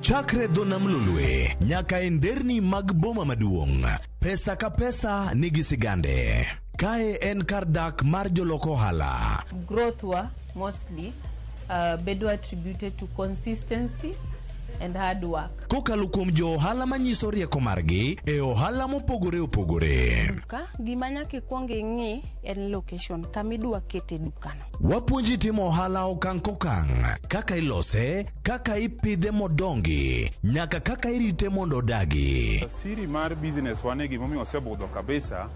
[SPEAKER 13] Chakre dho nam Lolwe nyaka e nderni mag boma maduong', pesa ka pesa nigi sigande. Kae en kar dak mar jolok ohala.
[SPEAKER 14] Growth wa mostly bedo attributed to consistency and hard work.
[SPEAKER 13] Kokalo kuom jo ohala manyiso rieko margi e ohala mopogore opogore.
[SPEAKER 15] Duka gima nyaka ikwong ing'i en location kamidwa kete dukano.
[SPEAKER 13] Wapuonji timo ohala okang' kokang', kaka ilose, kaka ipidhe modongi, nyaka kaka irite mondo odagi.
[SPEAKER 16] Siri mar business wane gimomiyo osebudho kabisa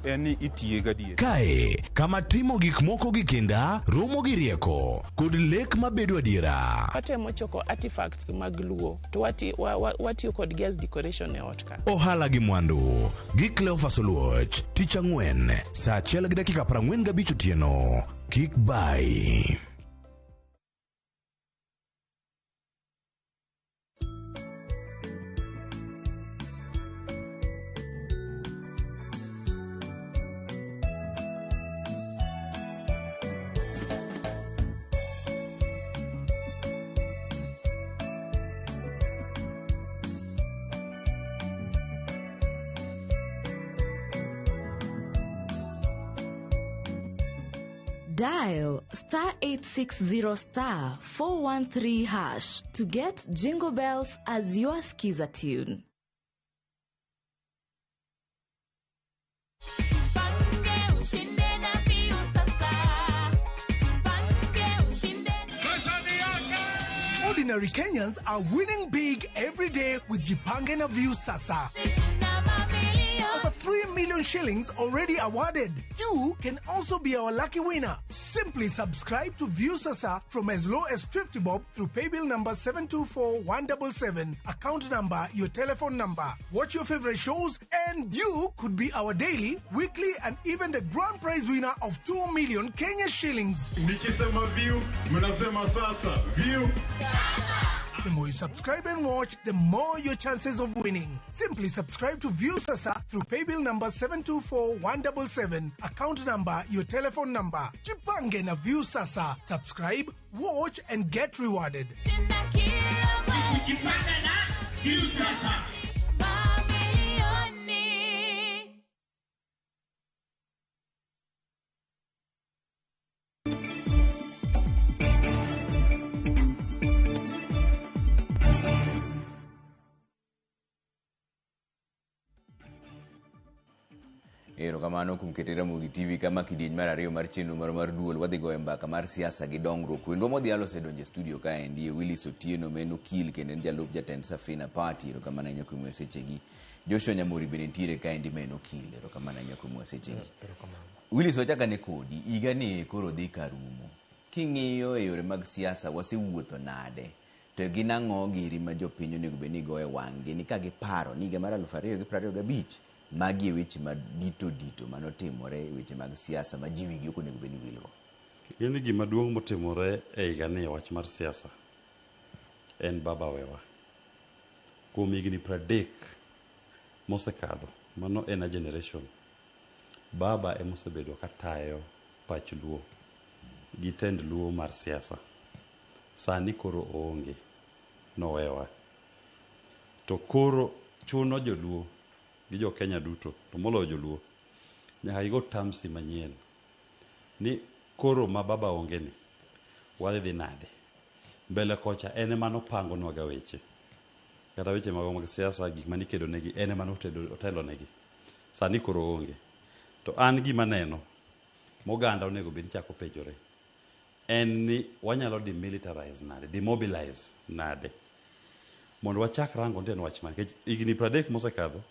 [SPEAKER 16] en ni itiye gadier.
[SPEAKER 13] Kae, kama timo gik moko gi kinda, romo gi rieko, kod lek mabedo adiera.
[SPEAKER 17] Watemo choko artifacts mag Luo to watiyo kodgi as decoration e ot ka.
[SPEAKER 13] Ohala gi mwandu, gi Cleophas Oluoch, tich ang'wen, saa 1:45 otieno. Kik bai.
[SPEAKER 16] Dial *860 *413# to get Jingle Bells as your skiza tune.
[SPEAKER 12] Ordinary Kenyans are winning big every day with Jipange na Viusasa. Over 3 million shillings already awarded. You can also be our lucky winner. Simply subscribe to Viusasa from as low as 50 bob through paybill number 724177, account number, your telephone number. Watch your favorite shows and you could be our daily, weekly and even the grand prize winner of 2 million Kenya shillings.
[SPEAKER 3] Nikisema view, mnasema sasa. View.
[SPEAKER 12] The more you subscribe and watch, the more your chances of winning. Simply subscribe to Viusasa through paybill number 724177, account number, your telephone number. Jipange na Viusasa. Subscribe, watch and get rewarded.
[SPEAKER 23] Jipange na Viusasa.
[SPEAKER 1] Erokamano kuom keto Ramogi TV kama kidieny mar ariyo mar chenro marwa mar duol wadhi goyo mbaka mar siasa gi dongruok. Wendwa modhial osedonjo e studio kaendi Willis Otieno ma en okil kendo en jalup jatend Safina Party. Erokamano ahinya kuom miyowa sechegi. Joshua Nyamori bende nitiere kaendi ma en okil. Erokamano ahinya kuom miyowa sechegi. Willis wachak ane kodi. Higa ni koro dhi karumo. King'iyo e yore mag siasa wasewuotho nade? To gin ang'o giri ma jopiny onego bed ni goyo wang'gi ni ka giparo ni higa mar 2025 magi e weche ma dito dito manotimore e weche mag siasa ma ji wigi ok onego bed ni wilgo.
[SPEAKER 2] Ing'e ni gima duong' motimore e higani e wach mar siasa en baba wewa. Kuom higni 30 mosekadho, mano en a generation, baba ema osebedo ka tayo pach Luo gi tend Luo mar siasa. Sani koro oonge, nowewa. To koro chuno joluo gi jo Kenya duto, to moloyo joluo, nyaka gigo tamsi manyien ni koro ma baba onge ni, wadhi dhi nade? Mbele kocha en ema nopangonwa ga weche. Kata weche magwa mag siasa, gik mane ikedo negi, en ema otelo negi. Sani koro oonge. To an gima neno, moganda onego bed ni chako penjore, en ni wanyalo demilitarize nade, demobilize nade, mondo wachak rango ni en wach mane. Nikech higni 30 mosekadho,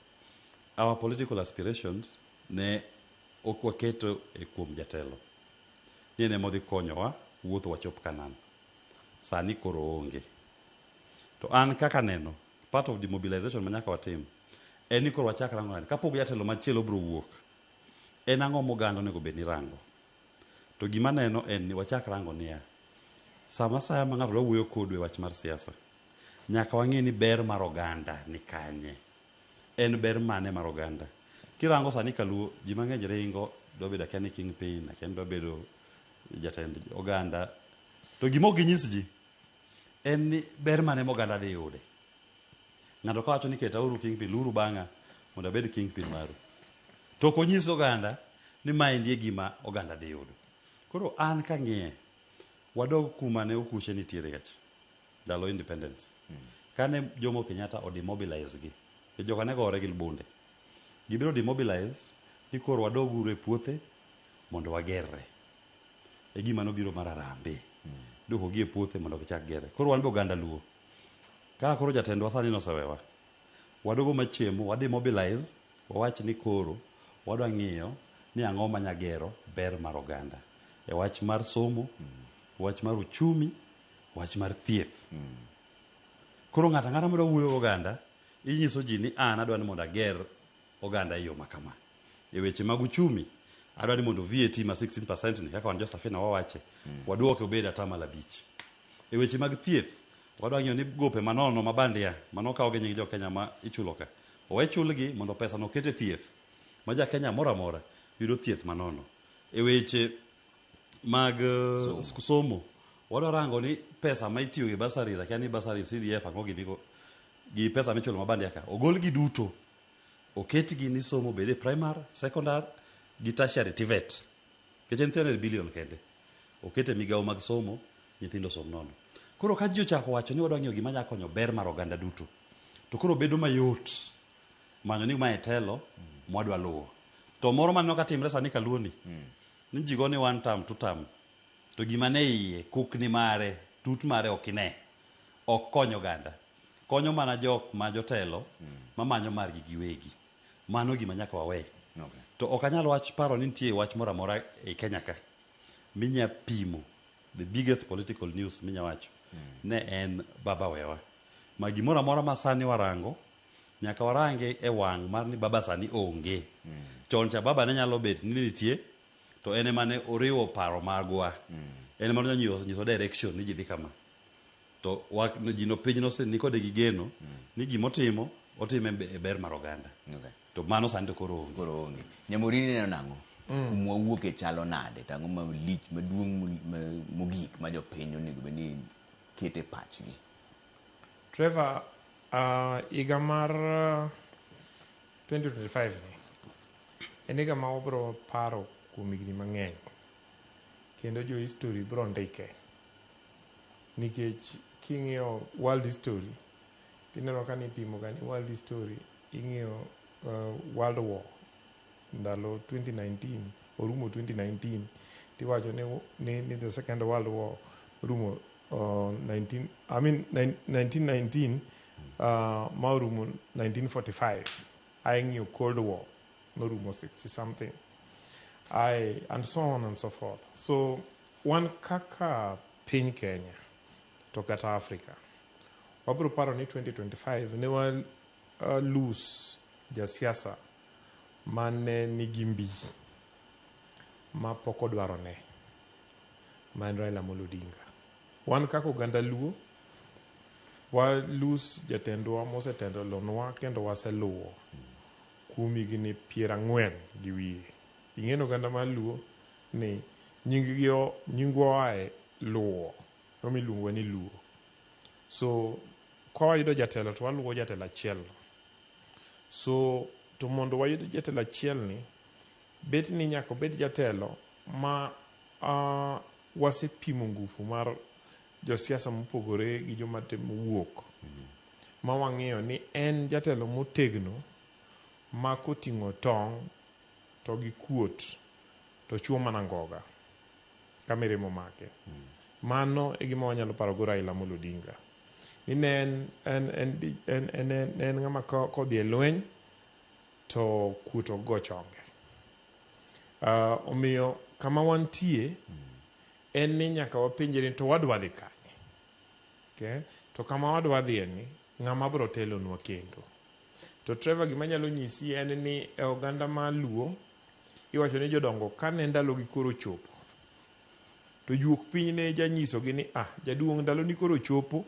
[SPEAKER 2] our political aspirations ne ok waketo e kuom jatelo. Ni en ema odhi konyowa wuotho wachop Canaan. Sani koro oonge. To an kaka neno, part of demobilization ma nyaka watim, en ni koro wachak rango nade, kapok jatelo machielo biro wuok, en ang'o moganda onego bed ni rango. To gima neno en ni wachak rango niya, sama asaya ma ng'ato dwa wuoyo kodu e wach mar siasa, nyaka wang'e ni ber mar oganda ni kanye. En ber mane mar oganda? Kirango sani kaluo, ji mang'eny ringo, dwa bedo akia ni kingpin, akia ni dwa bedo jatend oganda. To gima ok ginyis ji, en ni ber mane ma oganda dhi yude. Ng'ato kawacho ni keta uru kingpin, luru bang'a mondo abed kingpin maru. To ok onyis oganda ni maendi e gima oganda dhi yudo. Koro an kang'iye, wadog kuma ne okuche nitiere gacha, ndalo independence. Kane Jomo Kenyatta odemobilize gi, e joka ne gore gi bunde. Gibiro demobilize ni koro wadog uru e puothe mondo wagerre. E gima nobiro mar Harambee. Duoko gi e puothe mondo gichak gerre. Koro wan be oganda Luo. Kaka koro jatendwa sani nosewewa, wadogo machiemo, wademobilize, wawach ni koro wadwa ng'iyo ni ang'o manya gero ber mar oganda. E wach mar somo, wach mar uchumi, wach mar thieth. Koro ng'ato ang'ata madwa wuoyo gi oganda, inyiso ji ni an adwa ni mondo ager oganda e yo ma kama. E weche mag uchumi, adwa ni mondo VAT ma 16% ni, kaka wan jo Safina wawache, waduoke obed 5%. E weche mag thieth, wadwa ng'iyo ni gope manono ma bandia, manokaw gi nying jo Kenya ma ichulo ka, owe chulgi mondo pesa no oket e thieth, ma ja Kenya moro amora yudo thieth manono. E weche mag somo, wadwa rango ni pesa ma itiyo gi bursaries, akia ni bursaries, CDF, ang'o gini go, gi pesa michulo ma bandia ka, ogol gi duto, oketgi ni somo obed e primary, secondary gi tertiary TVET. Nikech en 300 billion kende. Okete migawo mag somo, nyithindo osom nono. Koro ka ji ochako wacho ni wadwa ng'iyo gima nyalo konyo ber mar oganda duto, to koro bedo mayot manyo ni mae telo mwadwa luwo. To moro maneno ka timre sani kaluo ni, ni ji go ni one term, two term, to gima ne iye, kukni mare, tut mare ok ine. Ok kony oganda. Konyo mana jok ma jotelo mamanyo margi giwegi. Mano gima nyaka wawe. To ok anyal wach paro ni nitie wach moro amora e Kenya ka minya pimo the biggest political news minya wacho ne en baba wewa. Ma gimoro amora ma sani warango, nyaka warange e wang' mar ni baba sani onge. Chon cha baba ne nyalo bet ni nitie, to en ema ne oriwo paro magwa. En ema ne nyiso direction ni ji dhi kama. To ji no piny nose nikode gi geno ni gimotimo, otime e ber mar oganda. To mano sani to koro onge.
[SPEAKER 1] Koro onge. Nyamori ineno nang'o? Kuma wawuoke chalo nade? To ang'o malich maduong' mogik ma jopiny onego bed ni kete pachgi?
[SPEAKER 4] Trevor, higa mar 2025 ni en higa ma wabiro paro kuom higni mang'eny kendo jo history biro ndike nikech king'iyo world history tineno ka nipimo ga ni world history ing'iyo world war ndalo 2019 orumo 2019 tiwacho ni, ni, ni the second world war orumo 19, I mean, 1919 ma orumo 1945 ae ng'iyo cold war norumo 60 something ae and so on and so forth. So wan kaka piny Kenya to kata Africa wabiro paro ni 2025 ne wa lose jasiasa mane nigi mbi ma pok odwarone ma en Raila Amolo Odinga. Wan kaka oganda Luo wa lose jatendwa mosetelonwa kendo waseluwo kuom higni 40 gi wiye. Ing'e ni oganda mar Luo ni nying nyingwa oae luwo emomiyo iluongowa ni Luo. So ka wayudo jatelo to waluwo jatelo achiel. So to mondo wayud jatelo achiel ni bet ni nyaka obed jatelo ma wasepimo ngufu mar josiasa mopogore gi joma temo wuok ma wang'iyo ni en jatelo motegno ma koting'o tong' to gi kuot to chuo mana ngoga ka mirima omake. Mano e gima wanyalo paro go Raila Amolo Odinga. Ni ne en, en, en, en, en, en, en ng'ama kodhi e lweny to kuot ok go chonge. Omiyo kama wantie en ni nyaka wapenjre ni to wadwa dhi kanye. Okay? To kama wadwa dhiye ni ng'ama biro telonwa kendo. To Trevor gima anyalo nyisi en ni e oganda mar Luo iwacho ni jodongo kane ndalogi koro ochopo to juok piny ne janyisogi ni ah jaduong' ndaloni koro ochopo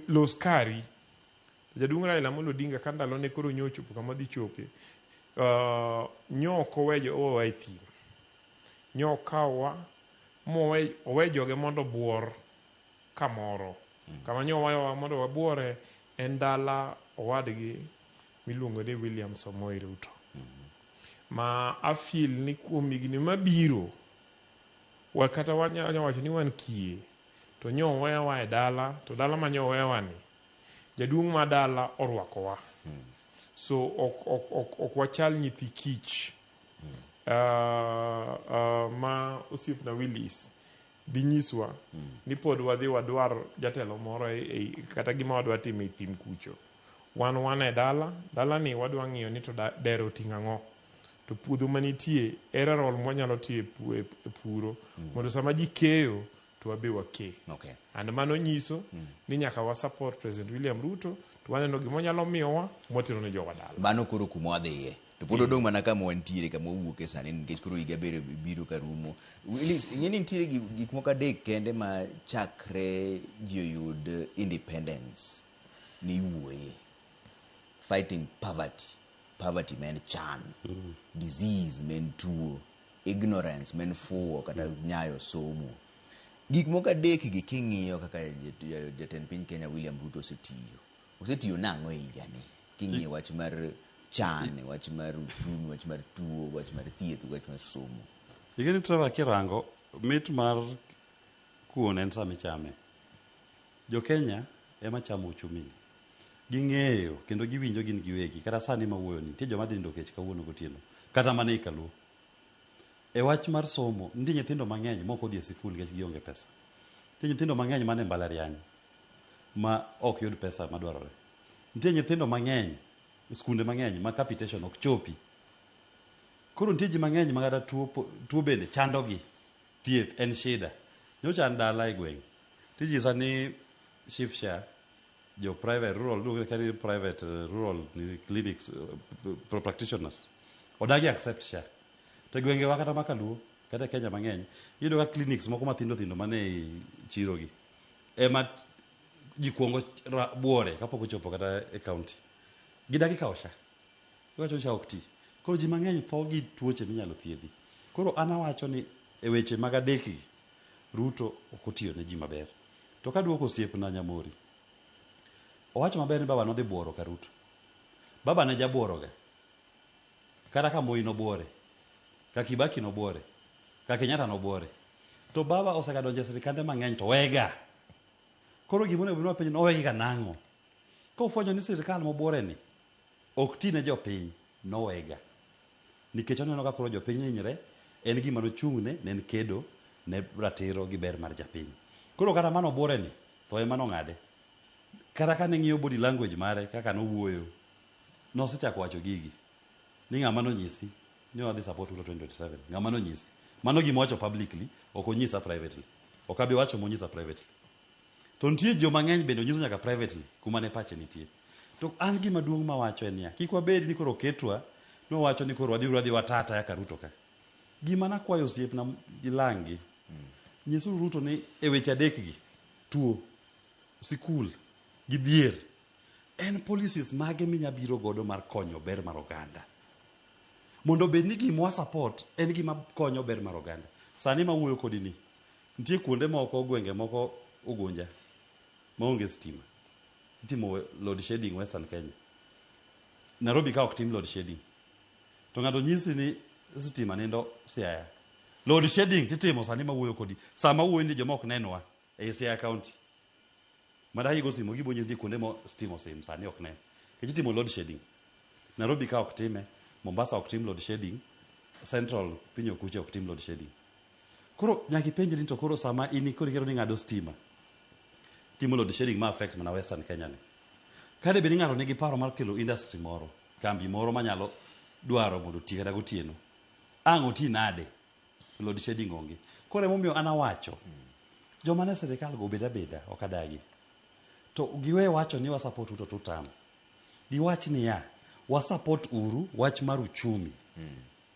[SPEAKER 4] los kari. Jaduong' Raila Amolo Odinga ka ndalone koro nyo ochopo kama odhi chope nyo ok oweyo owewa e thim. Nyo okawowa mowe owe joge mondo obuor kamoro. Kama nyo oweyowa mondo wabuore en dala owadgi miluongo ni William Samoei Ruto. Ma a feel ni kuom higni mabiro wa kata wanyalo wacho ni wan kiye to nyo owewa e dala to dala ma nyo owewa ni jaduong' ma dala orwakowa. So ok, ok, ok, ok wachal nyithi kich ma osiepna Willis dhi nyiswa ni pod wadhi wadwar jatelo moro e, e, kata gima wadwa timo e thim kucho. Wan wan e dala, dala ni wadwa ng'iyo ni to dero oting'o ang'o. To puodho manitie, ere role mwanyalo tiyo e puro mondo sama ji keyo to wabe wake.
[SPEAKER 1] Okay.
[SPEAKER 4] And mano nyiso ni nyaka wa support President William Ruto to waneno gima onyalo miyowa mwatero ne jowa dala.
[SPEAKER 1] Mano koro kuma wadhiye. To pod odong' mana kama wantiere kama wawuoke sani nikech koro higa bere biro ka rumo. Willis, ing'e ni nitiere gik moko adek kende ma chakre ji oyud independence ni iwuoye. Fighting poverty. Poverty ma en chan. Disease ma en tuo. Ignorance ma en fuwo kata nyayo somo. Gik moko adek gi king'iyo kaka jatend piny Kenya William Ruto osetiyo. Osetiyo nang'o e higani? King'iyo wach mar chan, wach mar uchumi, wach mar tuo, wach mar thieth, wach mar somo.
[SPEAKER 2] Ing'e ni Trevor kirango, mit mar kuon en sama ichame. Jo Kenya ema chamo uchumi ni. Ging'eyo kendo giwinjo gin giwegi kata sani mawuoyo ni nitie joma dhi nindo kech kawuono gotieno kata mana ei Kaluo. E wach mar somo, nitie nyithindo mang'eny mok odhi e sikul nikech gionge pesa. Nitie nyithindo mang'eny man e mbalariany ma ok yud pesa madwarore. Nitie nyithindo mang'eny, skunde mang'eny ma capitation ok chopi. Koro nitie ji mang'eny ma kata tuo, tuo bende chandogi. Thieth en shida. Nyocha an dala e gweng'. Tinyisa ni Chief SHA, jo private rural, iluongo ni private rural clinics practitioners odagi accept SHA. To e gwengewa kata ma Kaluo, kata e Kenya mang'eny, iyudo ka clinics moko mathindo thindo mane ei chiro gi ema ji kuongo buore kapok ochopo kata e county. Gidagi kawo SHA. Giwacho ni SHA ok ti. Koro ji mang'eny tho gi tuoche minyalo thiedhi. Koro an awacho ni e weche mag adek gi, Ruto ok otiyo ne ji maber. To kaduoko osiepna Nyamori, owacho maber ni baba nodhi buoro ka Ruto. Baba ne jabuoro ga. Kata ka Moi nobuore, ka Kibaki nobuore, ka Kenyatta nobuore. To baba osegadonjo e sirikande mang'eny to wega. Koro gima onego bed ni wapenjo ni owegi ga nang'o? Kofwenyo ni sirikal mobuore ni ok ti ne jopiny, nowega. Nikech oneno ka koro jopiny hinyre, en gima nochung'ne ne en kedo ne ratiro gi ber mar japiny. Koro kata mano obuore ni, tho ema nong'ade. Kata kane ing'iyo body language mare kaka nowuoyo, nosechako wacho gigi. Ni ng'ama nonyisi ni wadhi support Ruto 2027. Ng'ama nonyisi. Mano gima owacho publicly, ok onyisa privately. Ok abi wacho monyisa privately. To nitie joma ng'eny bende onyiso nyaka privately kuma ne pache nitie. To an gima duong' mawacho en niya, kik wabed ni koro oketwa ni wawacho ni koro wadhi wadhi wata ataya ka Ruto ka. Gima nakwayo osiepna gi langi, nyisuru Ruto ni e weche adek gi, tuo, sikul gi dhier, en policies mage minya biro godo mar konyo ber mar oganda. Mondo obed ni gima wa support en gima konyo ber mar oganda. Sani mawuoyo kodi ni, nitie kuonde moko, gwenge moko Ugunja maonge stima. Itimo load shedding Western Kenya. Nairobi ka ok tim load shedding. To ng'ato nyisi ni stima nindo Siaya. Load shedding titimo sani mawuoyo kodi. Sama wuoyo ni joma ok nenwa e Siaya County. Mada gigo simo gibo nyisi ni kuonde mo stima osim sani ok nen. Nikech itimo load shedding. Nairobi ka ok time, Mombasa ok tim load shedding, Central piny okuche ok tim load shedding. Koro nyaka ipenjri ni to koro sama in koro ikero ni ng'ado stima, timo load shedding ma affect mana Western Kenya ni. Kade bed ni ng'ato nigi paro mar kelo industry moro, kambi moro manyalo dwaro mondo oti kata gotieno, ang' oti nade? Load shedding onge. Koro emomiyo an awacho, joma ne sirikal go obed abeda, ok adagi. To giwe wacho ni wa support Ruto two term. Giwach niya, wa support uru wach mar uchumi.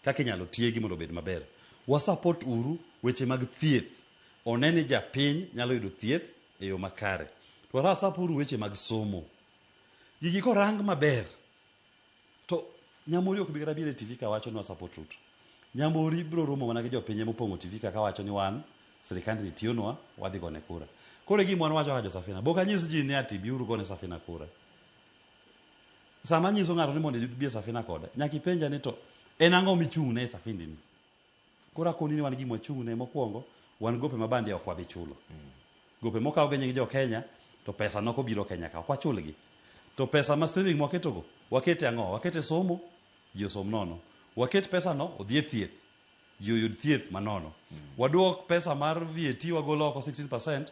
[SPEAKER 2] Kaka inyalo tiegi mondo obed maber. Wa support uru weche mag thieth. One ni japiny nyalo yudo thieth e yo makare. To wa support uru weche mag somo. Gigi korang maber, to Nyamori ok bi kata biro e TV ka wacho ni wa support Ruto. Nyamori biro romo mana gi jopinye mopong'o TV ka kawacho ni wan sirikandni tiyonwa, wadhi gone kura. Koro e gima wan wacho kaka jo Safina. Bok anyis ji ni ati biuru gone Safina kura. Sama anyiso ng'ato ni mondo ibi e Safina koda, nyaka ipenja ni to en ang'o michung'ne e Safindini? Koro akoni ni wan gima wachung'ne mokwongo, wan gope ma bandia ok wabi chulo. Gope mokaw gi nying jo Kenya, to pesa nok obiro Kenya ka, ok wachulgi. To pesa ma saving mwaketogo, wakete ang'o? Wakete somo, ji osom nono. Waket pesa no odhi e thieth, ji oyud thieth manono. Waduok pesa mar VAT wagol oko 16%,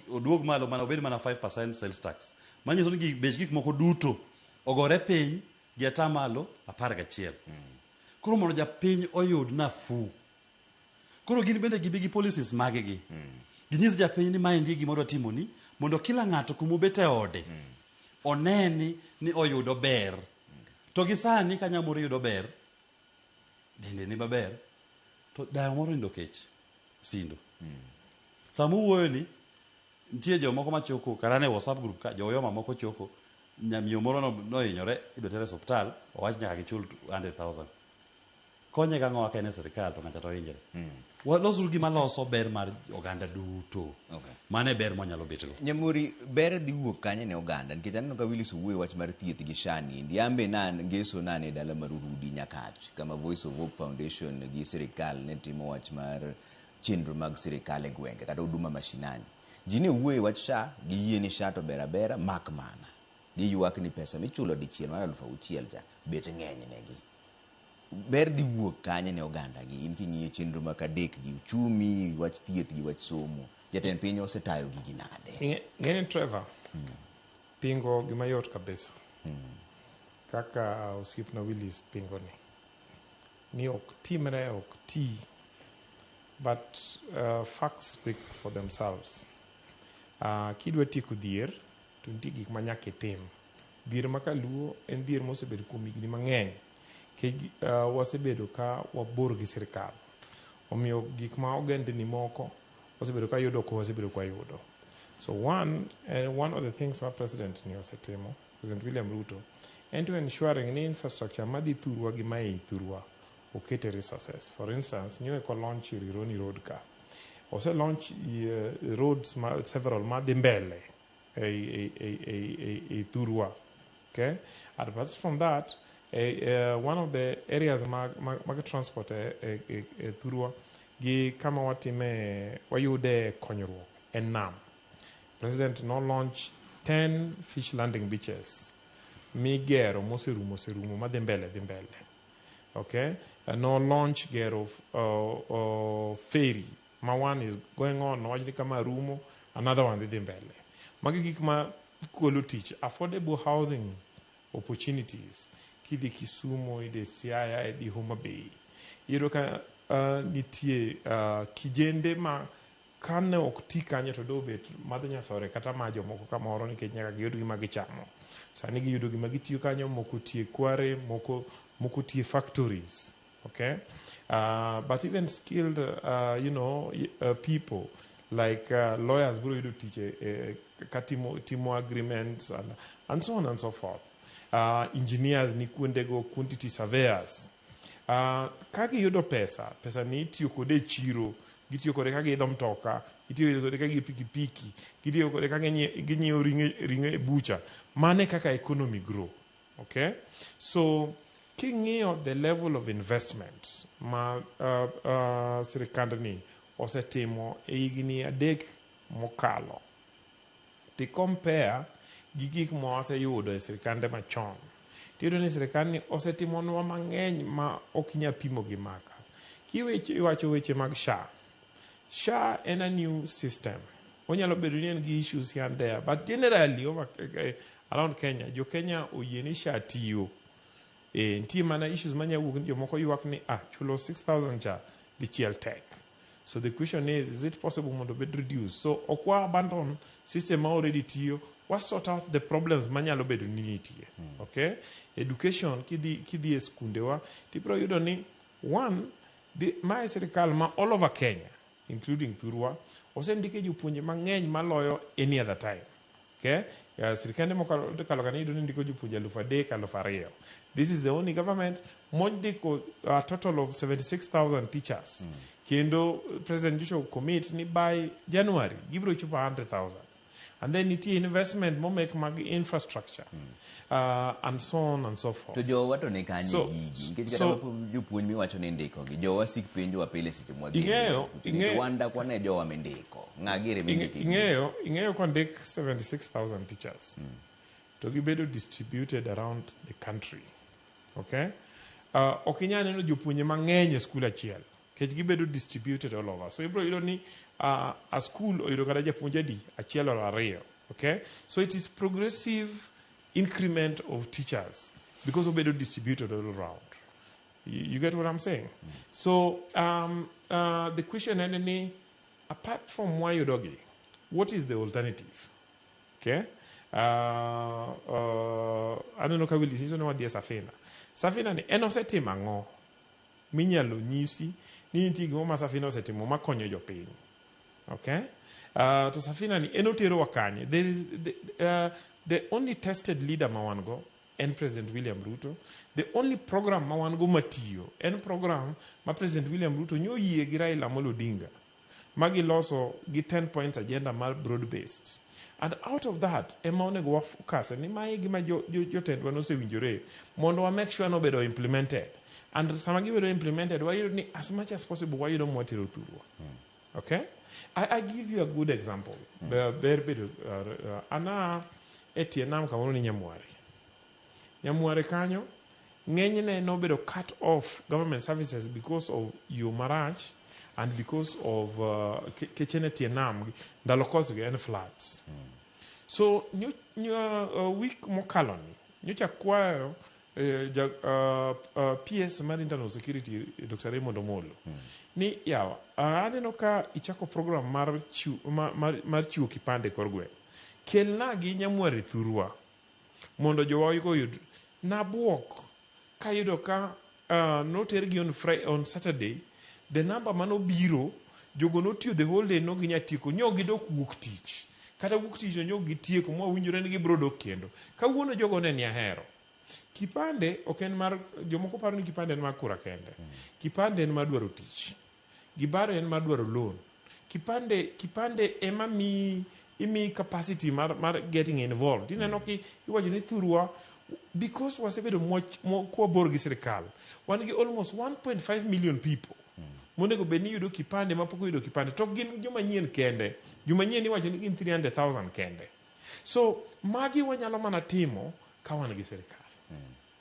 [SPEAKER 2] oduog malo mana obed mana 5% sales tax. Manyiso ni bech gik moko duto ogore piny gi atamalo 11. Koro mondo japiny oyud nafuu. Koro gin bende gibi gi policies maggi. Ginyis japiny ni maendi e gima wadwa timoni mondo kila ng'ato kuma obet e ode oneni ni oyudo ber. To gi sani ka Nyamori yudo ber, dende ni maber, to dayo moro nindo kech, sindo. Sama uwuoyo ni, nitie jomoko machoko, kata ne WhatsApp group ka, joyoma moko choko, nyamiyo moro nohinyore, idwa tere e osiptal, owach nyaka gichul 100,000. Konye gang'o ka en e sirikal to ng'acha to hinyre. Walosuru gima loso ber mar oganda duto. Mano e ber mwanyalo betgo.
[SPEAKER 1] Nyamori, ber dhi wuok kanye ne oganda? Nikech aneno ka Willis owuoyo wach mar thieth gi SHA ni endi. An be na ngeso nane e dala mar Urudi Nyakach, kama Voice of Hope Foundation gi sirikal ne timo wach mar chenro mag sirikal e gwenge kata huduma mashinani. Ji ne wuoyo e wach SHA, giyie ni SHA to ber abera, mak mana. Giywak ni pesa michulo dichiel mar 6,000 cha bet ng'eny negi. Ber dhi wuok kanye ne oganda gi in king'iyo chenro mag adek gi uchumi, wach thieth gi wach somo. Jatend piny osetayo gigi nade?
[SPEAKER 4] Ng'eni Trevor, pingo gima yot kabisa. Kaka osiepna Willis pingo ni. Ni ok timre, ok ti. But facts speak for themselves. Kidwa tieko dhier, to nitie gik ma nyaka itim. Dhier ma kaluo en dhier mosebedo kuom higni mang'eny. Nikech wasebedo ka wabor gi sirikal. Omiyo gik ma ogendni moko osebedo ka yudo ok wasebedo ka wayudo. So one of the things ma president ni osetimo, President William Ruto, en to ensuring ni infrastructure madhi thurwa gi mae thurwa okete resources. For instance, nyo eko launch Rironi Road ka. Ose launch roads ma, several madhi mbele e thurwa. Okay? And apart from that, one of the areas mag transport e thurwa gi kama watime wayude konyruok en nam. President no launch 10 fish landing beaches migero moserumo oserumo madhi mbele dhi mbele. Okay? No launch gero ferry ma one is going on nowach ni kama rumo another one dhi dhi mbele. Magi gik ma kelo tich affordable housing opportunities kidhi Kisumu, idhi Siaya, idhi Homa Bay. Iyudo ka nitie kijende ma kane ok ti kanyo to dobet madho nyasore kata ma jomoko kamoro nikech nyaka giyud gima gichamo. Sani giyudo gima gitiyo kanyo, moko tiye kware, moko moko tiye factories. Okay? But even skilled, people like lawyers biro yudo tich e, e, ka timo, timo agreements and so on and so forth. Engineers ni kuondego, quantity surveyors. Ka giyudo pesa, pesa ni itiyo kode e chiro, gitiyo kode ka giidho mtoka, gitiyo kode ka gi pikipiki, gitiyo kode ka ginyiewo ring'o e bucha. Mano e kaka economy grow. Okay? So, king'iyo the level of investment ma sirikandni osetimo e higni 3 mokalo, ti compare gi gik ma waseyudo e sirikande machon, tiyudo ni sirikandni osetimonwa mang'eny ma ok inyal pimo gi maka. Kiwacho weche mag SHA, SHA en a new system. Onyalo bedo ni en gi issues here and there, but generally over, around Kenya, jo Kenya oyie ni SHA tiyo. E, nitie mana issues manya wuok ni jomoko ywak ni chulo 6000 cha dichiel tek. So the question is it possible mondo obed reduced? So ok wa abandon system ma already tiyo, wa sort out the problems manyalo bedo ni nitie. Okay? Education, kidhi e skundewa, tibiro yudo ni one, mae sirikal ma all over Kenya, including thurwa, osendike jopuonje mang'eny maloyo any other time. Okay? Sirikande mokalo kane iyudo ni ndiko jopuonje 3,000, 2,000. This is the only government mondiko a total of 76,000 teachers. Kendo President Joshua commit ni by January gibiro chopo 100,000. And then nitie investment momek mag infrastructure and so on and so forth.
[SPEAKER 1] To jowa to ne kanye
[SPEAKER 4] So,
[SPEAKER 1] gigi? Nikech kata jopuonj miwacho ni ndiko gi, jowa sik penjowa pile seche mwadhi e ute ni to wan dak wane jowa mindiko. Ng'a gire mindiko e gigi?
[SPEAKER 4] Ing'eyo kondik 76,000 teachers to gibedo distributed around the country. Okay? Ok inyal neno jopuonje mang'eny e skul achiel nikech gibedo distributed all over. So ibiro yudo ni a school oyudo kata japuonj adi? Achiel or ariyo. Okay? So it is progressive increment of teachers because obedo distributed all around. You get what I'm saying? So the question en ni apart from wayudogi, what is the alternative? Okay? Aneno ka Willis nyiso ni wadhi e Safina. Safina ni en osetimo ang'o minyalo nyisi ni nitie gimoro ma Safina osetimo makonyo jopiny. Okay? To Safina ni en oterowa kanye? There is the only tested leader ma wan go en President William Ruto. The only program ma wan go matiyo en program ma President William Ruto nyoyie gi Raila Amolo Odinga magiloso gi 10 point agenda mar broad based. And out of that ema onego wa focus ni mae gima jotendwa nosewinjore mondo wa make sure nobedo implemented. And sama gibedo implemented wayudo ni as much as possible wayudo mwatero thurwa. Okay? I give you a good example. Ber bedo ana e tie nam kamoro ni Nyamware. Nyamware kanyo ng'enyne nobedo cut off government services because of yo marach and because of keche ne tie nam ndalo koth gi en floods. So week mokalo ni nyocha kwayo PS mar Internal Security Dr. Raymond Omolo ni yawa aneno ka ichako program mar chiwo kipande kor gweng', kelna gi Nyamware thurwa mondo jowa oyud. Nabuok kayudo ka notergi on Friday, on Saturday the number manobiro jogo notiyo the whole day no ginya tieko nyo gidok wuok tich kata wuok tich to nyo gitieko mwawinjore ni gibiro dok kendo kawuono jogo ne ni ahero kipande ok en mar jomoko paro ni kipande en mar kura kende. Kipande en mar dwaro tich, gibaro en mar dwaro loan. Kipande ema mi imi capacity mar getting involved. Ineno ki iwacho ni thurwa because wasebedo kwabor gi sirikal, wan gi almost 1.5 million people monego bed ni yudo kipande mapok oyudo kipande, to gin joma nyien kende. Joma nyien iwacho ni gin 300,000 kende. So magi wanyalo mana timo ka wan gi sirikal.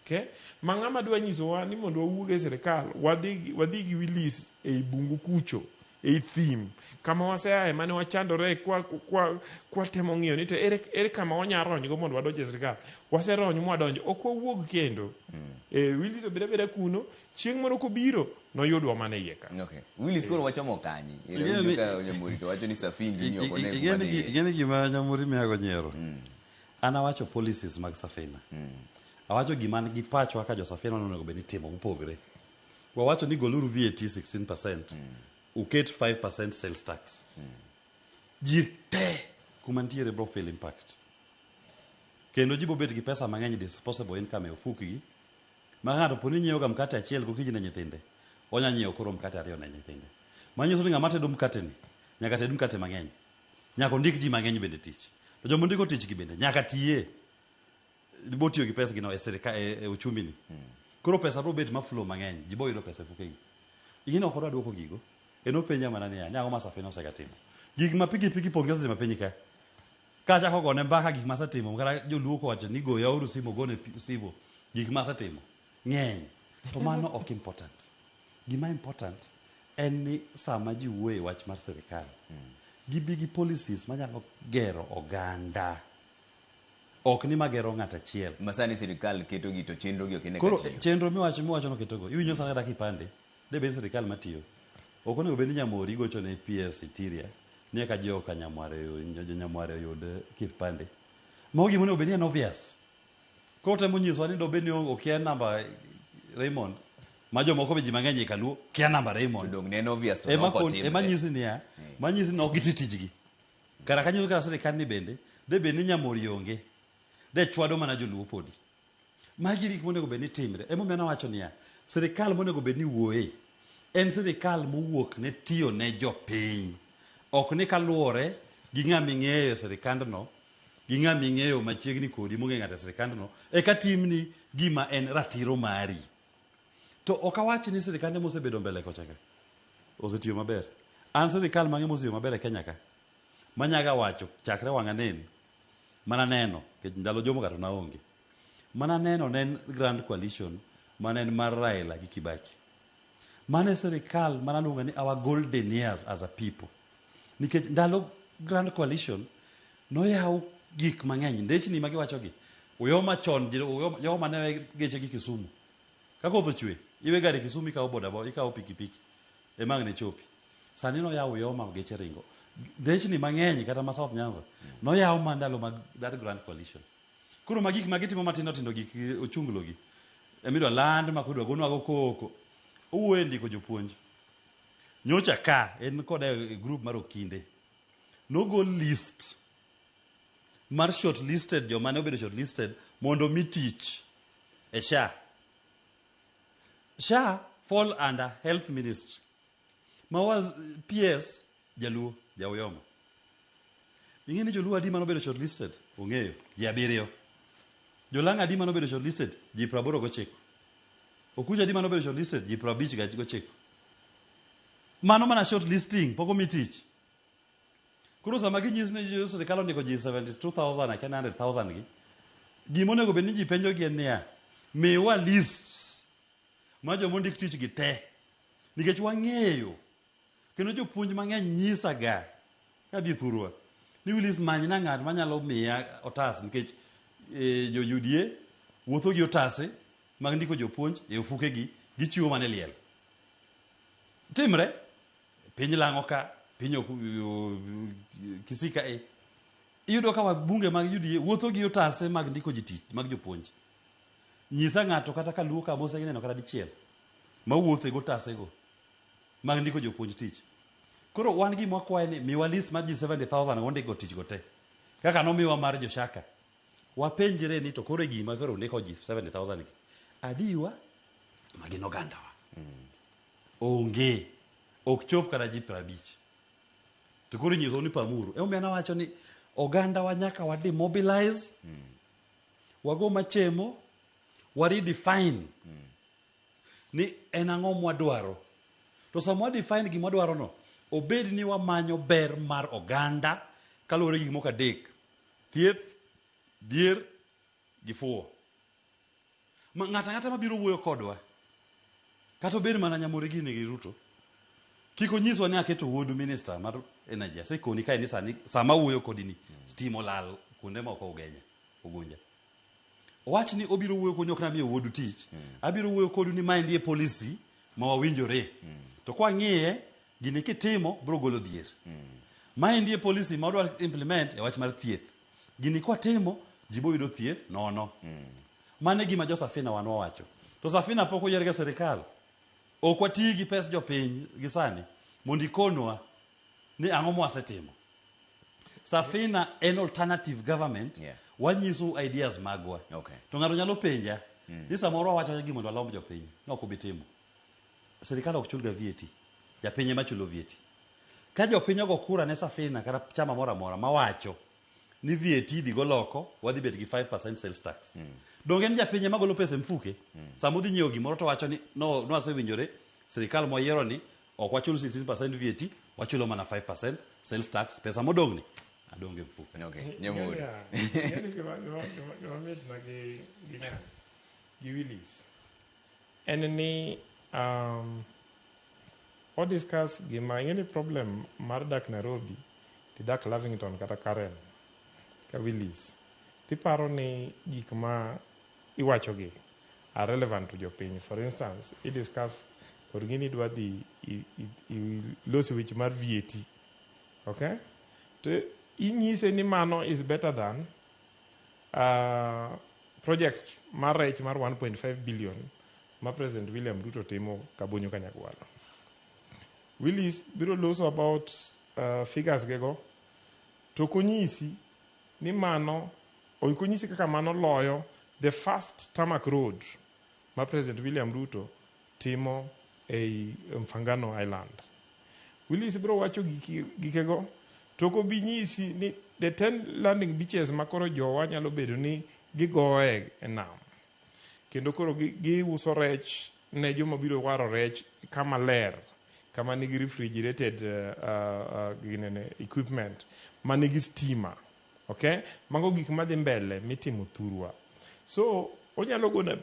[SPEAKER 4] Okay? Ma ng'ama dwa nyisowa ni mondo wawuog e sirikal, wadhi, wadhi gi Willis ei bungu kucho, ei thim, kama waseaye mane wachandore kwa, kwa, kwa temo ng'iyo ni to ere, ere kama wanya ronygo mondo wadonj e sirikal. Waserony mwadonjo, ok wawuog kendo. Willis obed abeda kuno, chieng' moro kobiro, noyudwa mana iye ka.
[SPEAKER 1] Okay. Willis koro wachomo kanye? Ero winjo ka Nyamori to wacho ni Safindi ni ok one kuma dhiye.
[SPEAKER 2] Ing'e ni gima Nyamori miyago nyiero. An awacho policies mag Safina. Awacho gima an gi pachwa ka jo Safina onego bed ni timo mopogre. Wawacho ni goluru VAT 16%, uket 5% sales tax. Ji te kuma nitiere bro feel impact. Kendo ji bobet gi pesa mang'eny disposable income e ofukgi. Ma ng'ato poni nyiewo ga mkate achiel gokinyi ne nyithinde, onya nyiewo koro mkate ariyo ne nyithinde. Manyiso ni ng'ama tedo mkate ni nyaka ted mkate mang'eny. Nyaka ondik ji mang'eny bende tich. To joma ondiko tich gi bende nyaka tiye. Bo tiyo gi pesa gino e sirika e, e uchumi ni. Koro pesa bro bet ma flow mang'eny, ji bo yudo pesa e fukegi. Ing'e ok odwa duoko gigo. En openja mana niya, ni ang'o ma Safina osega timo. Gik ma pikipiki pong' osetimo e piny ka. Kachako gone mbaka gik masetimo, kata joluo kowacho ni goyauru simu, gone simu, gik masetimo ng'eny. To mano ok important. Gima important en ni sama ji wuoyo e wach mar sirikal, gibi gi policies manyalo gero oganda. Ok ni magero ng'ato achiel.
[SPEAKER 1] Ma sani sirikal keto gi to chenro gi ok ine ka
[SPEAKER 2] Koro
[SPEAKER 1] tiyo.
[SPEAKER 2] chenro miwacho miwacho no ketogo, iwinjo sana kata kipande, de bed sirikal matiyo. Ok onego bed ni Nyamori gocho ne PS Interior ni eka joka Nyamware jo Nyamware oyud kipande. Mago gima onego bed ni en obvious. Koro temo nyisowa ni dobed ni okia namba Raymond ma jomoko be ji mang'eny e kaluo kia namba Raymond.
[SPEAKER 1] To dong' ne en obvious to
[SPEAKER 2] Ema
[SPEAKER 1] nok
[SPEAKER 2] kon-
[SPEAKER 1] otimre.
[SPEAKER 2] ema nyisi niya, manyisi ni ok giti tijgi. Kara kanyo kata sirikal ni bende, de bed ni Nyamori onge, de chwado mana joluo podi. Magi gik monego bed ni timre. Emomiyo nawacho niya, sirikal monego bed ni wuoye en sirikal mowuok ne tiyo ne jopiny. Ok ni kaluwore gi ng'ama ing'eyo e sirikandno, gi ng'ama ing'eyo machiegni kodi mong'e ng'ato e sirikandno, eka timni gima en ratiro mari. To ok awach ni sirikande mosebedo mbele kocha ka osetiyo maber. An sirikal mang'e mosetiyo maber e Kenya ka, manyaga wacho chakre wang'a nen, mana neno, nikech ndalo Jomo kata naonge. Mana neno ne en Grand Coalition mane en mar Raila gi Kibaki. Mano e sirikal mana luongo ni our golden years as a people. Nikech ndalo Grand Coalition noyaw gik mang'eny, ndechni ma giwachogi. Uyoma chon, Uyoma ne we geche gi Kisumu. Ka koth ochwe, iwe gari Kisumu ikawo boda boda, ikawo pikipiki. Ema ang' ne chopi. Sani noyaw Uyoma geche ringo. Ndechni mang'eny kata ma South Nyanza noyaw ma ndalo mag that Grand Coalition. Koro ma gik ma gitimo matindo tindo gik ochunglo gi. Emidwa land ma kudwa gonwago koko. Owuoyo e ndiko jopuonj. Nyocha ka en koda e group mar Okinde. Nogol list mar shortlisted joma ne obedo shortlisted mondo mi tich e SHA. SHA fall under health ministry. Ma was PS Jaluo, ja Uyoma. Ing'e ni Joluo adi mane obedo shortlisted? Ong'eyo, ji abiriyo. Jolang'o adi mane obedo shortlisted? Ji 89. Okucha adi mane obedo shortlisted? Ji 59. Mano mana shortlisting, pok omi tich. Koro sama ginyis ni jo sirikal ondiko ji 72,000 akia 900,000 gi, gima onego bed ni ji penjo gi en niya, miwa list mar joma ondik tich gi te. Nikech wang'eyo, kendo jopuonj mang'eny nyisa ga kadhi thurwa ni Willis manyna ng'at manyalo miya otas nikech jo UDA wuotho gi otase mag ndiko jopuonj e ofukegi gichiwo mana e liel. Timre piny lang'o ka piny Kisii ka e iyudo ka wabunge mag UDA wuotho gi otase mag ndiko ji tich mag jopuonj. Nyisa ng'ato kata kaluo ka moseneno kata dichiel mawuotho gi otasego mag ndiko jopuonj tich. Koro wan gima wakwaye ni miwa list mar ji 70,000 wondiko tich go te. Kaka nomiwa mar Joshaka. Wapenjre ni to koro e gima koro ndiko ji 70,000 gi. Adiwa ma gin ogandawa. Onge. Ok chop kata ji 50. To koro inyisou ni pamuru. Emomiyo an awacho ni ogandawa nyaka wa demobilize, wago machemo, wa redefine ni en ang'o mwadwaro. To sama wa define gima wadwaro no, obed ni wamanyo ber mar oganda kaluwore gi gik moko adek. Thieth, dhier gi fuwo. Ma ng'ato ang'ata mabiro wuoyo kodwa kata obed mana Nyamore gini gi Ruto kik onyiswa ni aketo wuodu minister mar energy asekoni kae ni sani sama awuoyo kodi ni stima olal kuonde moko Ugenya Ugunja owach ni obiro wuoyo kodu ok namiyo wuodu tich abiro wuoyo kodu ni maendi e policy ma wawinjore to kwang'iye gini kitimo biro golo dhier maendi e policy ma wadwa implement e wach mar thieth gini kwatimo ji bo yudo thieth nono mano e gima jo Safina wan wawacho to Safina pok oyier ga sirikal ok wati gi pes jopiny gi sani mondo ikonwa ni ang'o mwasetimo Safina en alternative government wanyiso ideas magwa to ng'ato nyalo penja ni samoro wawacho awacha gimondo walomb jopiny no ok obi timo sirikal ok chulga VAT japiny ema chulo VAT ka jopiny ogo kura ne Safina kata chama moro amora mawacho ni VAT idhi go loko wadhi bet gi 5% sales tax donge en japiny ema golo pesa e mfuke sama odhi nyiewo gimoro to wacho ni no nwasewinjore sirikal mwayiero ni ok wachul 16% VAT wachulo mana 5% sales tax pesa modong' ni adong' e mfuke
[SPEAKER 1] okay. Nyamori.
[SPEAKER 4] Ing'eni gima mitna gi ng'a? Gi Willis en ni o discuss gima ing'eni problem mar dak Nairobi tidak Lavington kata Karen ka Willis tiparo ni gik ma iwachogi are relevant to jopiny. For instance, i discuss kod gini idwa dhi iloso weche mar VAT. Okay? To inyise ni mano is better than project mar rech mar 1.5 billion ma President William Ruto timo Kabonyo Kanyagwal. Willis biro loso about figures gego to ok onyisi ni mano ok onyisi kaka mano loyo the first tarmac road ma President William Ruto timo ei Mfangano Island. Willis biro wacho gikego to ok obi nyisi ni the 10 landing beaches ma koro jowa nyalo bedo ni gigoye e nam kendo koro giuso rech ne joma biro waro rech kama ler kama nigi refrigerated ginene equipment manigi stima okay mago gik madhi mbele mitimo thurwa so onyalo gona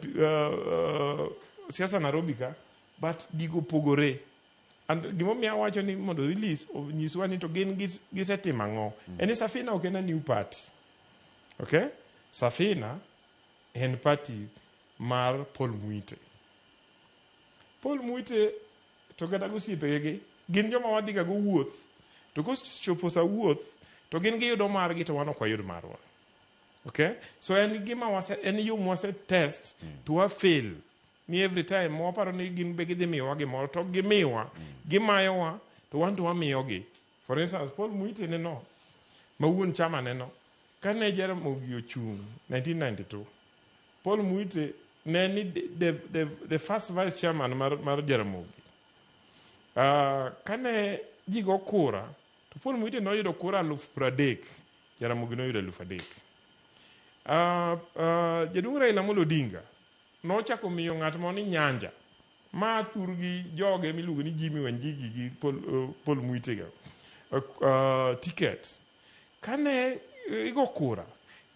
[SPEAKER 4] siasa Nairobi ka but gigo pogore and gimomiyo awacho ni mondo Willis onyiswa ni to gin gisetimo ang'o en ni Safina ok en a new party okay Safina en party mar Paul Muite Paul Muite to kata gosiepege gin joma wadhi ga go wuoth to kochopo sa wuoth to gin giyudo margi to wan ok wayud marwa okay so en gima wase en yo mwase test to wa fail ni every time waparo ni gin be gidhi miyowa gimoro to ok gimiwa gimayowa to wan to wamiyogi for instance Paul Muite ne no ma wuon chama ne no kane Jaramogi ochung' 1992 Paul Muite ne ni the first vice chairman mar Jaramogi kane ji go kura to Paul Muite noyudo kura 30,000 Jaramogi noyudo 3,000 jaduong' Raila Amolo Odinga nochako miyo ng'at moro ni Nyanja ma thurgi joge miluongo ni Jimmy Wanjigi gi Paul Muite ga ticket kane igo kura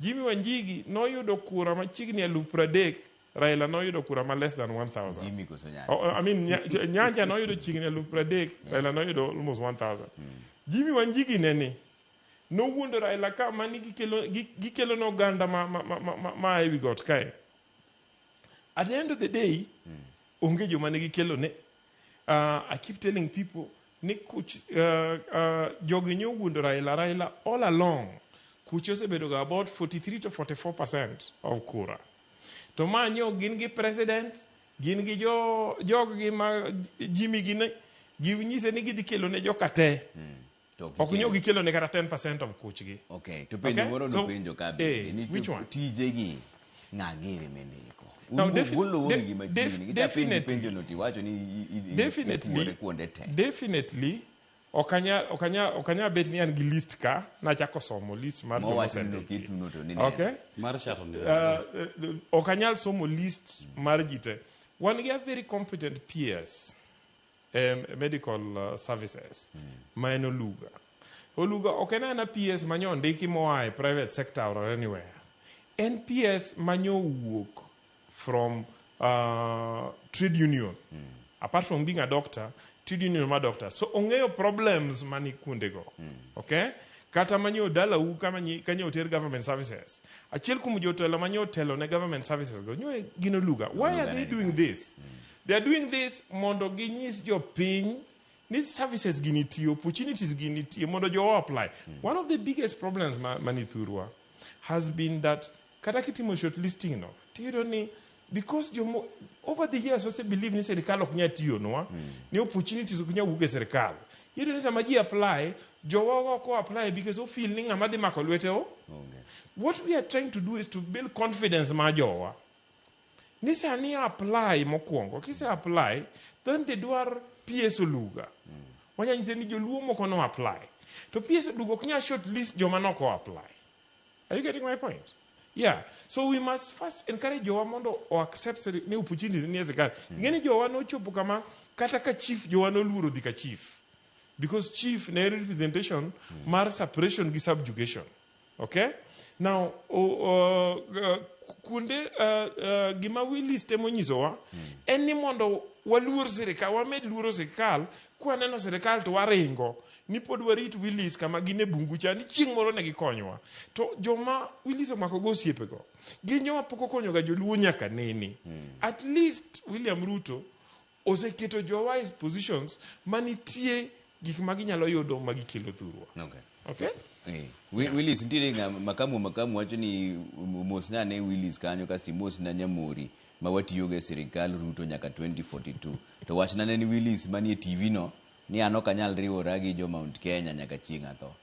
[SPEAKER 4] Jimmy Wanjigi noyudo kura machiegni 30,000 Raila noyudo kura ma less than 1000
[SPEAKER 1] Jimmy koso Nyanja?
[SPEAKER 4] Oh, I mean Nyanja noyudo chiegni 30,000 Raila noyudo almost 1000 Jimmy Wanjigi neni nowuondo Raila ka mani gikelo ne oganda ma ewi got kae at the end of the day onge joma ne gikelo ne I keep telling people ni kuch jogi nyo wuondo Raila all along kuch osebedo ga about 43 to 44% of kura to ma nyo gin gi president gin gi jog gi ma Jimmy gine ginyise ni gidhi kelo ne joka te ok nyo gikelo ne kata 10% of kuchgi
[SPEAKER 1] okay to penjo moro no penjo ka bende ni tijegi ng'a gere mendiko golo gi machiegni gita penjo no tiwacho ni kuonde te
[SPEAKER 4] definitely okanya bet ni an gi list ka nachako somo list mar joma osendiki okay
[SPEAKER 2] mar shato ni
[SPEAKER 4] okanyal somo list mar ji te wan gi a very competent peers medical services ma en Oluga Oluga ok en ana PS manyo ndiki moa e private sector or anywhere en PS manyo wuok from trade union. Apart from being a doctor, trade union ma doctor. So ong'eyo problems mani kuondego. Okay? Kata manyo dalau kama kanyo oter government services. Achiel kuom jotelo manyo otelo ne government services go nyo gin Oluga. Why are they doing this? They are doing this mondo ginyis jopiny ni services gi nitie, opportunities gi nitie mondo jo apply. One of the biggest problems mani thurwa has been that kata kitimo shortlisting no, tiyudo ni because jomo over the years ose believe ni sirikal ok nyal tiyonwa, ni opportunities ok nyal wuok e sirikal. Iyudo ni sama ji apply, jowago ok apply because o feel ni ng'ama dhi mako lwete o. What we are trying to do is to build confidence mar jowa. Ni sani apply mokwongo, kise apply, then they dwar PS Oluga. Wanya nyise ni joluo moko no apply. To PS Oluga ok nyal shortlist joma nok o apply. Are you getting my point? Yeah. So we must first encourage jowa mondo o accept ni opportunities ni e sirikal. Ing'e ni jowa nochopo kama kata ka chief jowa noluoro dhi ka chief. Because chief ne representation mar separation gi subjugation. Okay? Now, kuonde gima Willis temo nyisowa en ni mondo waluor sirikal, wamed luoro sirikal, kwaneno sirikal to waringo, ni pod warit Willis kama gin e bungu cha, ni chieng' moro ne gikonywa. To joma Willis omako go osiepego, gin joma pok okonyoga joluo nyaka nene. At least William Ruto oseketo jowa e positions manitie gik ma ginyalo yudo ma gikelo thurwa.
[SPEAKER 1] Okay.
[SPEAKER 4] Okay?
[SPEAKER 1] Willis nitiere ng'a makamu wacho ni mosna ne Willis kanyo kasto imosna Nyamori ma watiyogo e sirikal Ruto nyaka 2042. To wachna ne ni Willis manie TV no ni an ok anyal riwora gi jo Mount Kenya nyaka chieng' atho.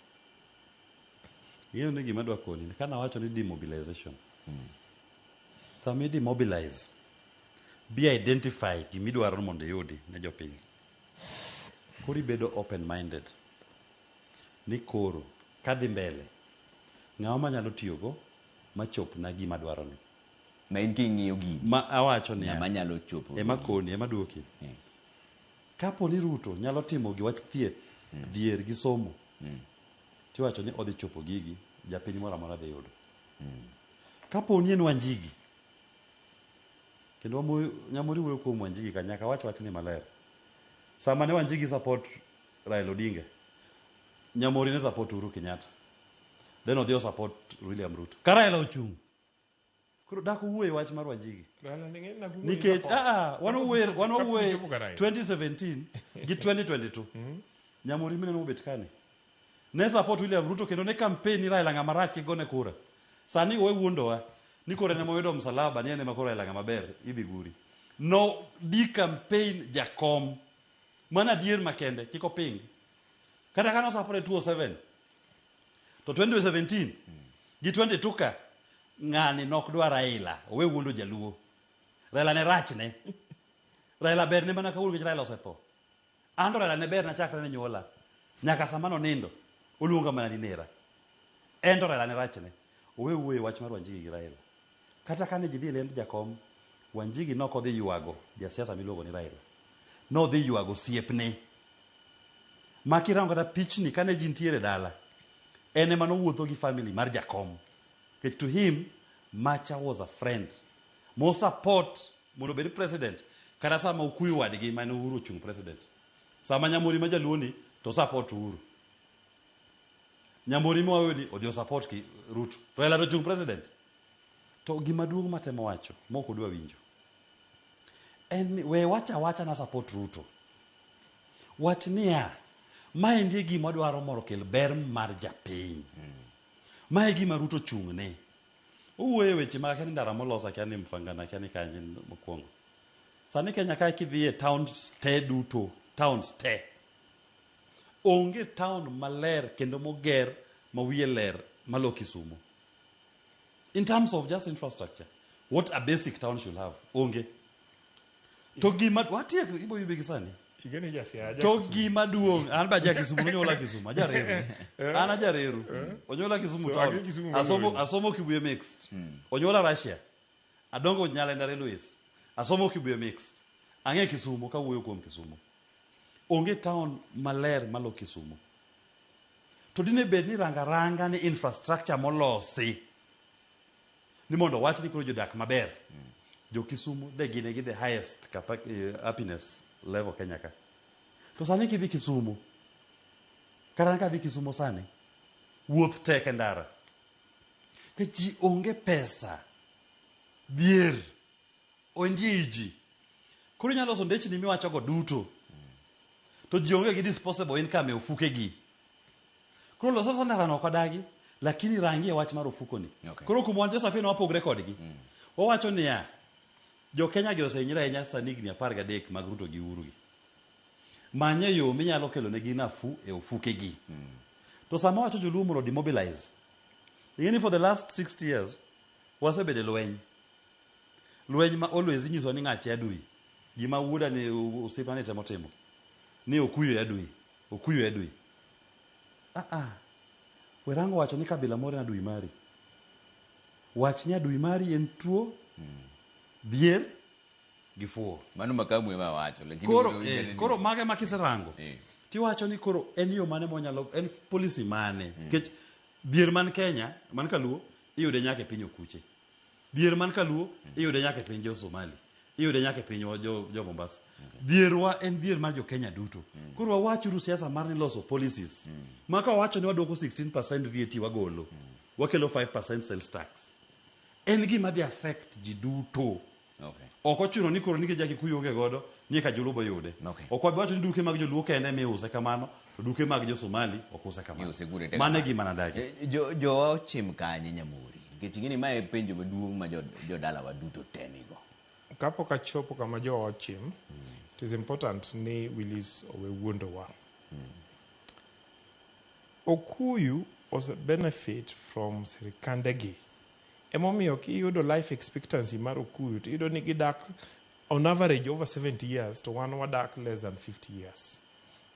[SPEAKER 2] Ing'eyo ni gima adwa koni, kana wacho ni demobilization. Sama i demobilize, be identify gimidwaro mondo iyudi ne jopiny. Koro ibedo open minded. Ni koro kadhi mbele, ng'awa manyalo tiyogo machopna gima adwaroni.
[SPEAKER 1] Ma in king'iyo gini.
[SPEAKER 2] Ma awacho niya.
[SPEAKER 1] Ng'ama nyalo chopo.
[SPEAKER 2] Ema koni, ema duoki. Kapo ni Ruto nyalo timo gi wach thieth, dhier gi somo, tiwacho ni odhi chopo gigi, japiny moro amora dhi yudo. Kapo ni en Wanjigi, kendo Nyamori wuoyo kuom Wanjigi ka, nyaka wach wachni maler. Sama ne Wanjigi support Raila Odinga, Nyamori ne support Uhuru Kenyatta. Then odhi o support William Ruto. Ka Raila ochung', koro dak owuoye wach mar Wanjigi.
[SPEAKER 4] Raila ni ng'e na
[SPEAKER 2] Nikech,
[SPEAKER 4] support.
[SPEAKER 2] wan owuoye, wan
[SPEAKER 4] Kapok
[SPEAKER 2] owuoye
[SPEAKER 4] ochopo ka Raila.
[SPEAKER 2] 2017 gi 2022. Nyamori mineno mobet kani. Ne support William Ruto kendo ne campaign ni Raila ng'ama rach kik gone kura. Sani owe wuondowa ni koro en ema oyudo msalaba ni en ema koro Raila ng'ama ber idhi guri. No di campaign jakom. Mano adier makende kik oping. Kata ka nosapore 2007 to 2017 gi 22 ka ng'ani nok dwar Raila, owe wuondo jaluo. Raila ne rachne. Raila berne mana kawuono nikech Raila osetho. An to Raila ne berna chakre ne nyuola. Nyaka sama nonindo, oluonga mana ni nera. En to Raila ne rachne. Owe wuoyo wach mar Wanjigi gi Raila. Kata kane ji dhi e lend jakom, Wanjigi nok odhi ywago jasiasa miluongo ni Raila. Nodhi ywago osiepne. Ma kirango kata pichni kane ji nitiere dala, en ema nowuotho gi family mar jakom. Nikech to him, Macha was a friend. Mo support mondo obed president kata sama okuyo wadgi mane Uhuru ochung' president. Sama Nyamori ma jaluo ni to support Uhuru. Nyamori ma ni odhi o support ki Ruto. Raila to ochung' president. To gima duong' matemo wacho mok odwa winjo en ni we wacha awacha na support Ruto. Wach niya, maendi e gima dwaro mondo okel ber mar japiny. Mae e gima Ruto ochung'ne. Owuoyo e weche mag akia ni ndara molos akia ni Mfangano akia ni kanye mokwongo. Sani Kenya kae kidhi e towns te duto, towns te. Onge town maler kendo moger ma wiye ler malo Kisumu. In terms of just infrastructure, what a basic town should have, onge. To gima watieko ibo yude gi sani.
[SPEAKER 4] Igeni jasiaya.
[SPEAKER 2] To gima duong', an be aja Kisumu, onyuola Kisumu, ajareru. An ajareru. Onyuola Kisumu
[SPEAKER 4] So,
[SPEAKER 2] town.
[SPEAKER 4] ang'e Kisumu
[SPEAKER 2] Asomo
[SPEAKER 4] moloyo.
[SPEAKER 2] asomo Kibuye mixed. Onyuola Russia. Adongo Nyalenda Railways. Asomo Kibuye mixed. Ang'e Kisumu kawuoyo kuom Kisumu. Onge town maler malo Kisumu. To dine bed ni ranga ranga ni infrastructure molosi ni mondo wach ni koro jodak maber. Jo Kisumu de gine gi the highest happiness level Kenya ka. To sani kidhi Kisumu, kata kadhi Kisumu sani, wuoth tek e ndara. Ka ji onge pesa, dhier, ondie i ji. Koro inyalo loso ndechni miwachogo duto. To ji onge gi disposable income e ofukegi. Koro loso loso ndara no ok odagi, lakini rangi e wach mar ofukoni. Koro kuma wan Josephine wapogre kodgi. Wawacho niya, jo Kenya gi osehinyre ahinya sani higni 13 mag Ruto gi Uhuru gi. Manye yo minyalo kelo negi nafuu e ofukegi. To sama wacho joluo mondo demobilize, ing'e ni for the last 60 years, wasebedo e lweny. Lweny ma always inyiso ni ng'ache adui. Gima wuoda ni osiepna ni temo timo. Ni okuyo e adui. Okuyo e adui. Ah ah. Werango wacho ni kabila moro en adui mari. Wach ni adui mari en tuo, dhier, gi fuwo.
[SPEAKER 1] Mano makamu ema wacho. Lakini
[SPEAKER 2] Koro mage ma kiserango, tiwacho ni koro en yo mane mwanyalo, en policy mane. Nikech dhier man Kenya, man Kaluo, iyude nyaka e piny Okuche. Dhier man Kaluo, iyude nyaka e piny jo Somali. Iyude nyaka e piny jo Mombasa. Dhierwa en dhier mar jo Kenya duto. Koro wawachuru siasa mar ni loso policies. Ma ka wawacho ni waduoko 16% VAT wagolo, wakelo 5% sales tax. En gima dhi affect ji duto. Ok ochuno ni koro nikech ja-Kikuyu onge godo, ni eka Joluo boyude. Ok wabi wacho ni duke mag Joluo kende miuse kamano, to duke mag jo-Somali ok use kamano.
[SPEAKER 1] Iuse kuonde te
[SPEAKER 2] Mano e
[SPEAKER 1] kamano.
[SPEAKER 2] gima nadagi.
[SPEAKER 1] Jowa ochim kanye Nyamori? Nikech ing'e ni mae e penjo maduong' ma jodalawa duto te nigo.
[SPEAKER 4] Kapok achopo kama jowa ochim, it is important ni Willis owe wuondowa. Okuyu ose benefit from sirikandegi. Emomiyo kiyudo life expectancy mar Okuyu to iyudo ni gidak on average over 70 years to wan wadak less than 50 years.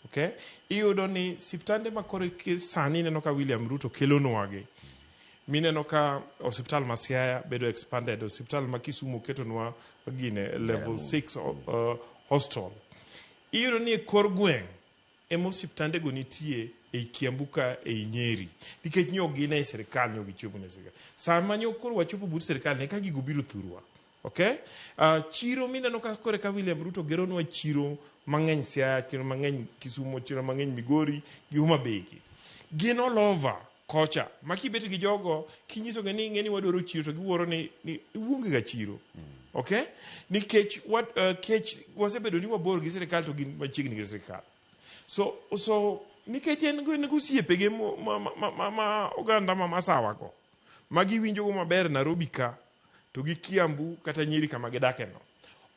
[SPEAKER 4] Okay? Iyudo ni siptande ma koro sani ineno ka William Ruto kelonwagi. Mineno ka osiptal ma Siaya bedo expanded, osiptal ma Kisumu ketonwa gine level 6 hostel. Iyudo ni e kor gweng' ema osiptandego nitie ei Kiambu ka ei Nyeri nikech nyo gin ei sirikal nyo gichopo ne sirikal. Sama nyo koro wachopo but sirikal ne ka gigo biro thurwa. Okay? Chiro mineno ka kore ka William Ruto geronwa chiro mang'eny Siaya, chiro mang'eny Kisumu, chiro mang'eny Migori gi Homa Bay gi. Gin all over kocha ma kibet gi jogo kinyisogi ni ing'e ni wadwaro chiro to giwuoro ni iwuonge ga chiro. Okay? Nikech kech wasebedo ni wabor gi sirikal to gin machiegni gi sirikal. So nikech en gi osiepege ma oganda ma Masawa go ma giwinjo go maber Nairobi ka to gi Kiambu kata Nyeri kama gidake no.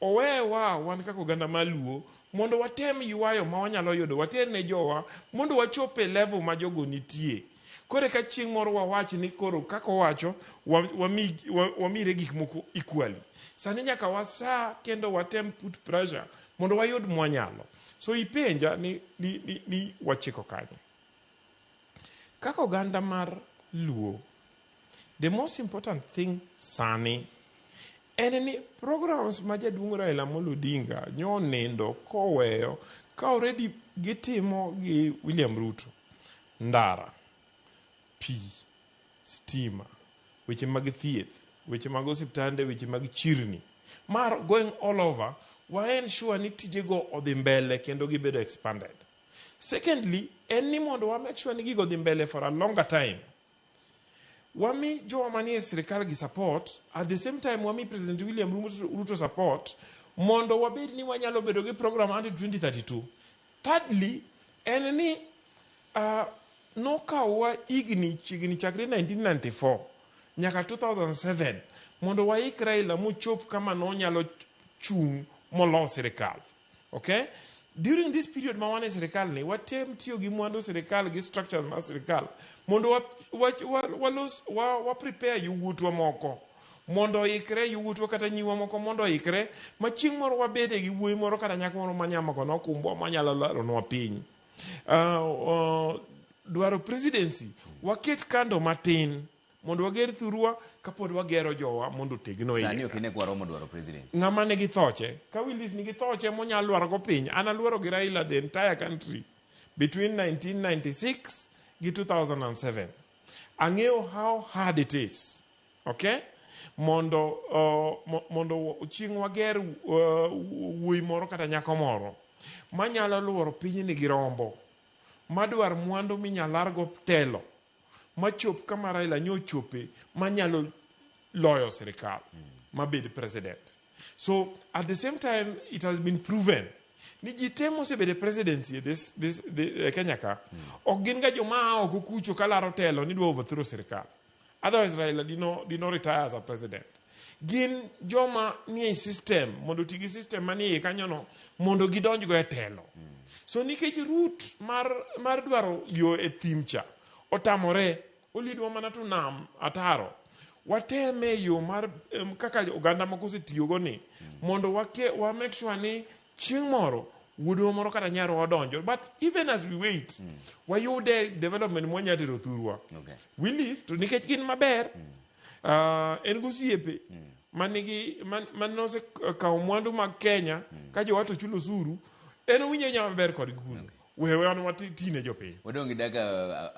[SPEAKER 4] Owewa wan kaka oganda maluo mondo watem ywayo ma wanyalo yudo water ne jowa mondo wachop e level ma jogo nitie. Koro ka chieng' moro wawach ni koro kaka owacho wamire gik moko equally. Sani nyaka wasa kendo watem put pressure mondo wayud mwanyalo. So ipenja ni wachiko kanye. Kaka oganda mar Luo, the most important thing sani en ni programs ma jaduong' Raila Amolo Odinga nyo nindo koweyo ka already gitimo gi William Ruto. Ndara, pi, stima, weche mag thieth, weche mag osiptande, weche mag chirni. Mar going all over, wa ensure ni tijego odhi mbele kendo gibedo expanded. Secondly, en ni mondo wa make sure ni gigo dhi mbele for a longer time. Wami jowa manie sirikal gi support, at the same time wami President William Ruto support, mondo wabed ni wanyalo bedo gi program until 2032. Thirdly, en ni nokawowa higni chiegni chakre 1994 nyaka 2007 mondo waik Raila mochop kama nonyalo chung' molo sirikal. Okay? During this period ma wan e sirikal ni, watem tiyo gi mwandu sirikal gi structures mar sirikal mondo wa prepare yowuotwa moko mondo oikre, yowuotwa kata nyiwa moko mondo oikre ma chieng' moro wabede gi wuoyi moro kata nyako moro manyamo kono okumbwa manyalo lalonwa piny. Dwaro presidency waket kando matin mondo wager thurwa kapod wagero jowa mondo otegno
[SPEAKER 1] Sani
[SPEAKER 4] iye.
[SPEAKER 1] ok ine kwa romo dwaro presidency.
[SPEAKER 4] Ng'ama nigi thoche, ka Willis nigi thoche monyalo lwaro go piny, an aluoro gi Raila the entire country between 1996 gi 2007. Ang'eyo how hard it is. Okay? Mondo mondo chieng' wager wuoyi moro kata nyako moro manyalo luoro pinyni gi rombo, madwar mwandu minyalargo telo, machop kama Raila nyochope, manyalo loyo sirikal, mabed president. So at the same time it has been proven ni ji te mosebedo e presidency e Kenya ka ok gin ga joma a oko kucho kalaro telo ni dwa overthrow sirikal. Otherwise Raila dino retire as a president. Gin joma nie system mondo oti gi system manie iye kanyono mondo gidonjgo e telo. So nikech route mar dwaro yo e thim cha otamore, olidwa mana to nam ataro. Wateme yo mar kaka oganda moko osetiyogo ni mondo wa make sure ni chieng' moro wuodwa moro kata nyarwa odonjo. But even as we wait, wayude development mwanya tero thurwa. Willis to nikech gin maber, en gosiepe manigi manosekawo mwandu mag Kenya ka jowato chulo osuru, en owinjo awinya maber kodgi kuno. Wewe wan watine jopiny.
[SPEAKER 1] Wadong' gi dakika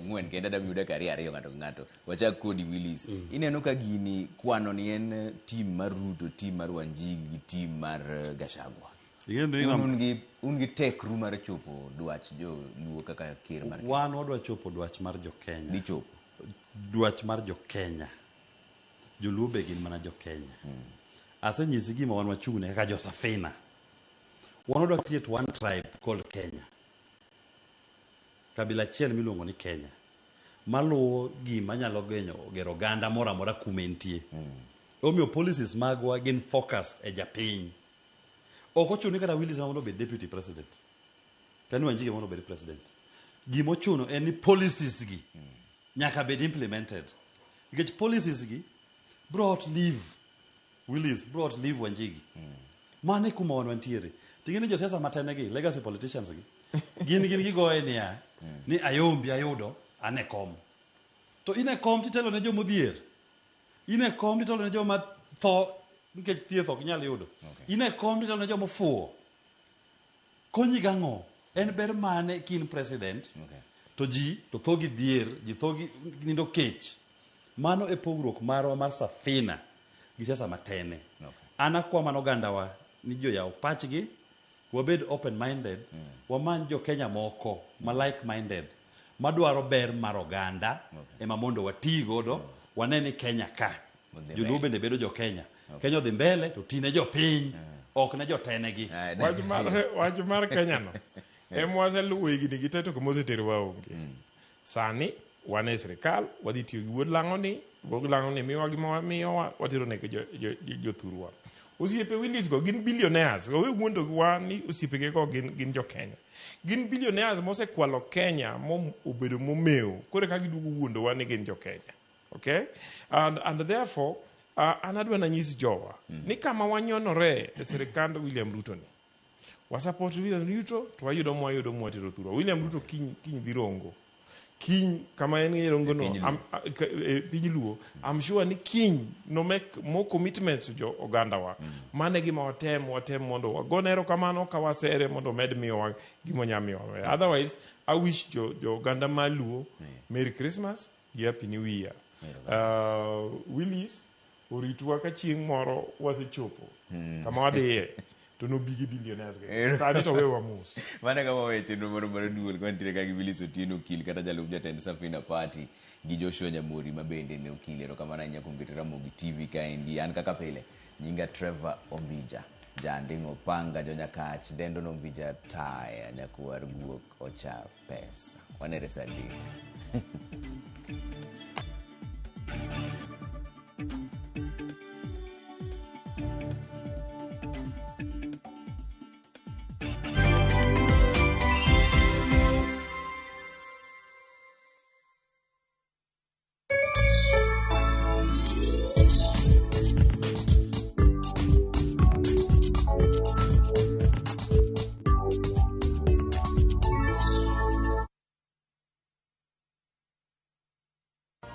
[SPEAKER 1] 4 kendo adwa miyo dakika 2 ng'ato ka ng'ato. Wachak kodi Willis. Ineno ka gini kwano ni en team mar Ruto, team mar Wanjigi gi team mar Gachagua. Un gi tekru mar chopo dwach joluo kaka ker mar Kenya.
[SPEAKER 2] Wan wadwa chopo dwach mar jo Kenya.
[SPEAKER 1] Dhi chopo.
[SPEAKER 2] Dwach mar jo Kenya. Joluo be gin mana jo Kenya. Asenyisi gima wan wachung'ne kaka jo Safina. Wan wadwa create one tribe called Kenya. Kabila achiel miluongo ni Kenya. Maluwo gima nyalo gero oganda moro amora kuma entie. Omiyo policies magwa gin focused e japiny. Ok ochuno ni kata Willis mondo obed deputy president. Kata ni Wanjigi mondo obed president. Gima ochuno en ni policies gi nyaka bed implemented. Nikech policies gi bro outlive Willis, bro outlive Wanjigi. Mano e kuma wan wantiere. Ting'e ni josiasa matene gi, legacy politicians gi, gin gigoye niya, ni ayombi ayudo, an e kom. To in e kom titelo ne joma odhier. In e kom titelo ne joma tho nikech thieth ok nyal yudo. In e kom titelo ne joma ofuwo. Konyi gang'o? En ber mane ka in president to ji to tho gi dhier, ji tho gi nindo kech. Mano e pogruok marwa mar Safina gi siasa matene. An akwa mana ogandawa ni ji oyaw pachgi, wabed open minded, wamany jo Kenya moko ma like minded madwaro ber mar oganda ema mondo wati godo, wane ni Kenya ka joluo bende bedo jo Kenya. Kenya odhi mbele to tine jopiny, ok ne jotenegi.
[SPEAKER 4] Wach mar Kenya no ema waseluwo higni gi te to kuma oseterowa onge. Sani wan e sirikal, wadhi tiyo gi wuod lang'oni, wuod lang'oni miyowa gima miyowa, watero ne jothurwa. Osiepe Willis go gin billionaires, owe wuondo wa ni osiepege go gin jo Kenya. Gin billionaires mosekwalo Kenya mobedo momewo, koro eka giduogo wuondowa ni gin jo Kenya. Okay? And therefore, an adwa nanyis jowa ni kama wanyonore e sirikand William Ruto ni. Wasupport William Ruto to wayudo mwayudo mwatero thurwa. William Ruto kiny dhi Rongo. Kiny kama en e Rongo no, piny Luo, I'm sure ni kiny no make more commitments to jo ogandawa. Mano e gima watem mondo wagone erokamano ka wasere mondo omed miyowa gima onya miyowa. Otherwise, I wish jo oganda ma Luo Merry Christmas gi Happy New Year. Willis oritwa ka chieng' moro wasechopo kama wadhiye to nobi gi billionaires gi. Sani to wewa mos.
[SPEAKER 1] Mano kama weche chenro moro mar duol ka wantiere ka gi Willis Otieno Okil kata jalup jatend Safina Party gi Joshua Nyamori ma bende ne okil. Erokamano ahinya kuom keto Ramogi TV kaendi. An kaka pile nyinga Trevor Ombija. Janding'o Panga Jonyakach dendo no Ombija taya nyakwar guok ocha pesa. Wanere saa 3.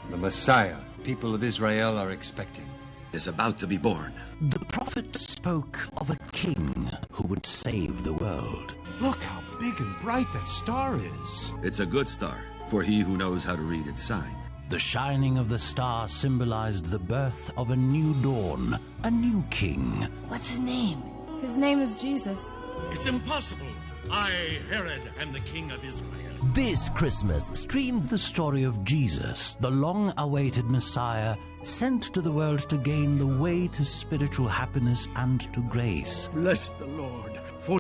[SPEAKER 18] The Messiah people of Israel are expecting is about to be born.
[SPEAKER 19] The prophet spoke of a king who would save the world.
[SPEAKER 20] Look how big and bright that star is.
[SPEAKER 18] It's a good star for he who knows how to read its sign.
[SPEAKER 19] The shining of the star symbolized the birth of a new dawn, a new king.
[SPEAKER 5] What's his name?
[SPEAKER 24] His name is Jesus.
[SPEAKER 23] It's impossible. I, Herod, am the king of Israel.
[SPEAKER 19] This Christmas, stream the story of Jesus, the long awaited Messiah, sent to the world to gain the way to spiritual happiness and to grace.
[SPEAKER 23] Bless the Lord.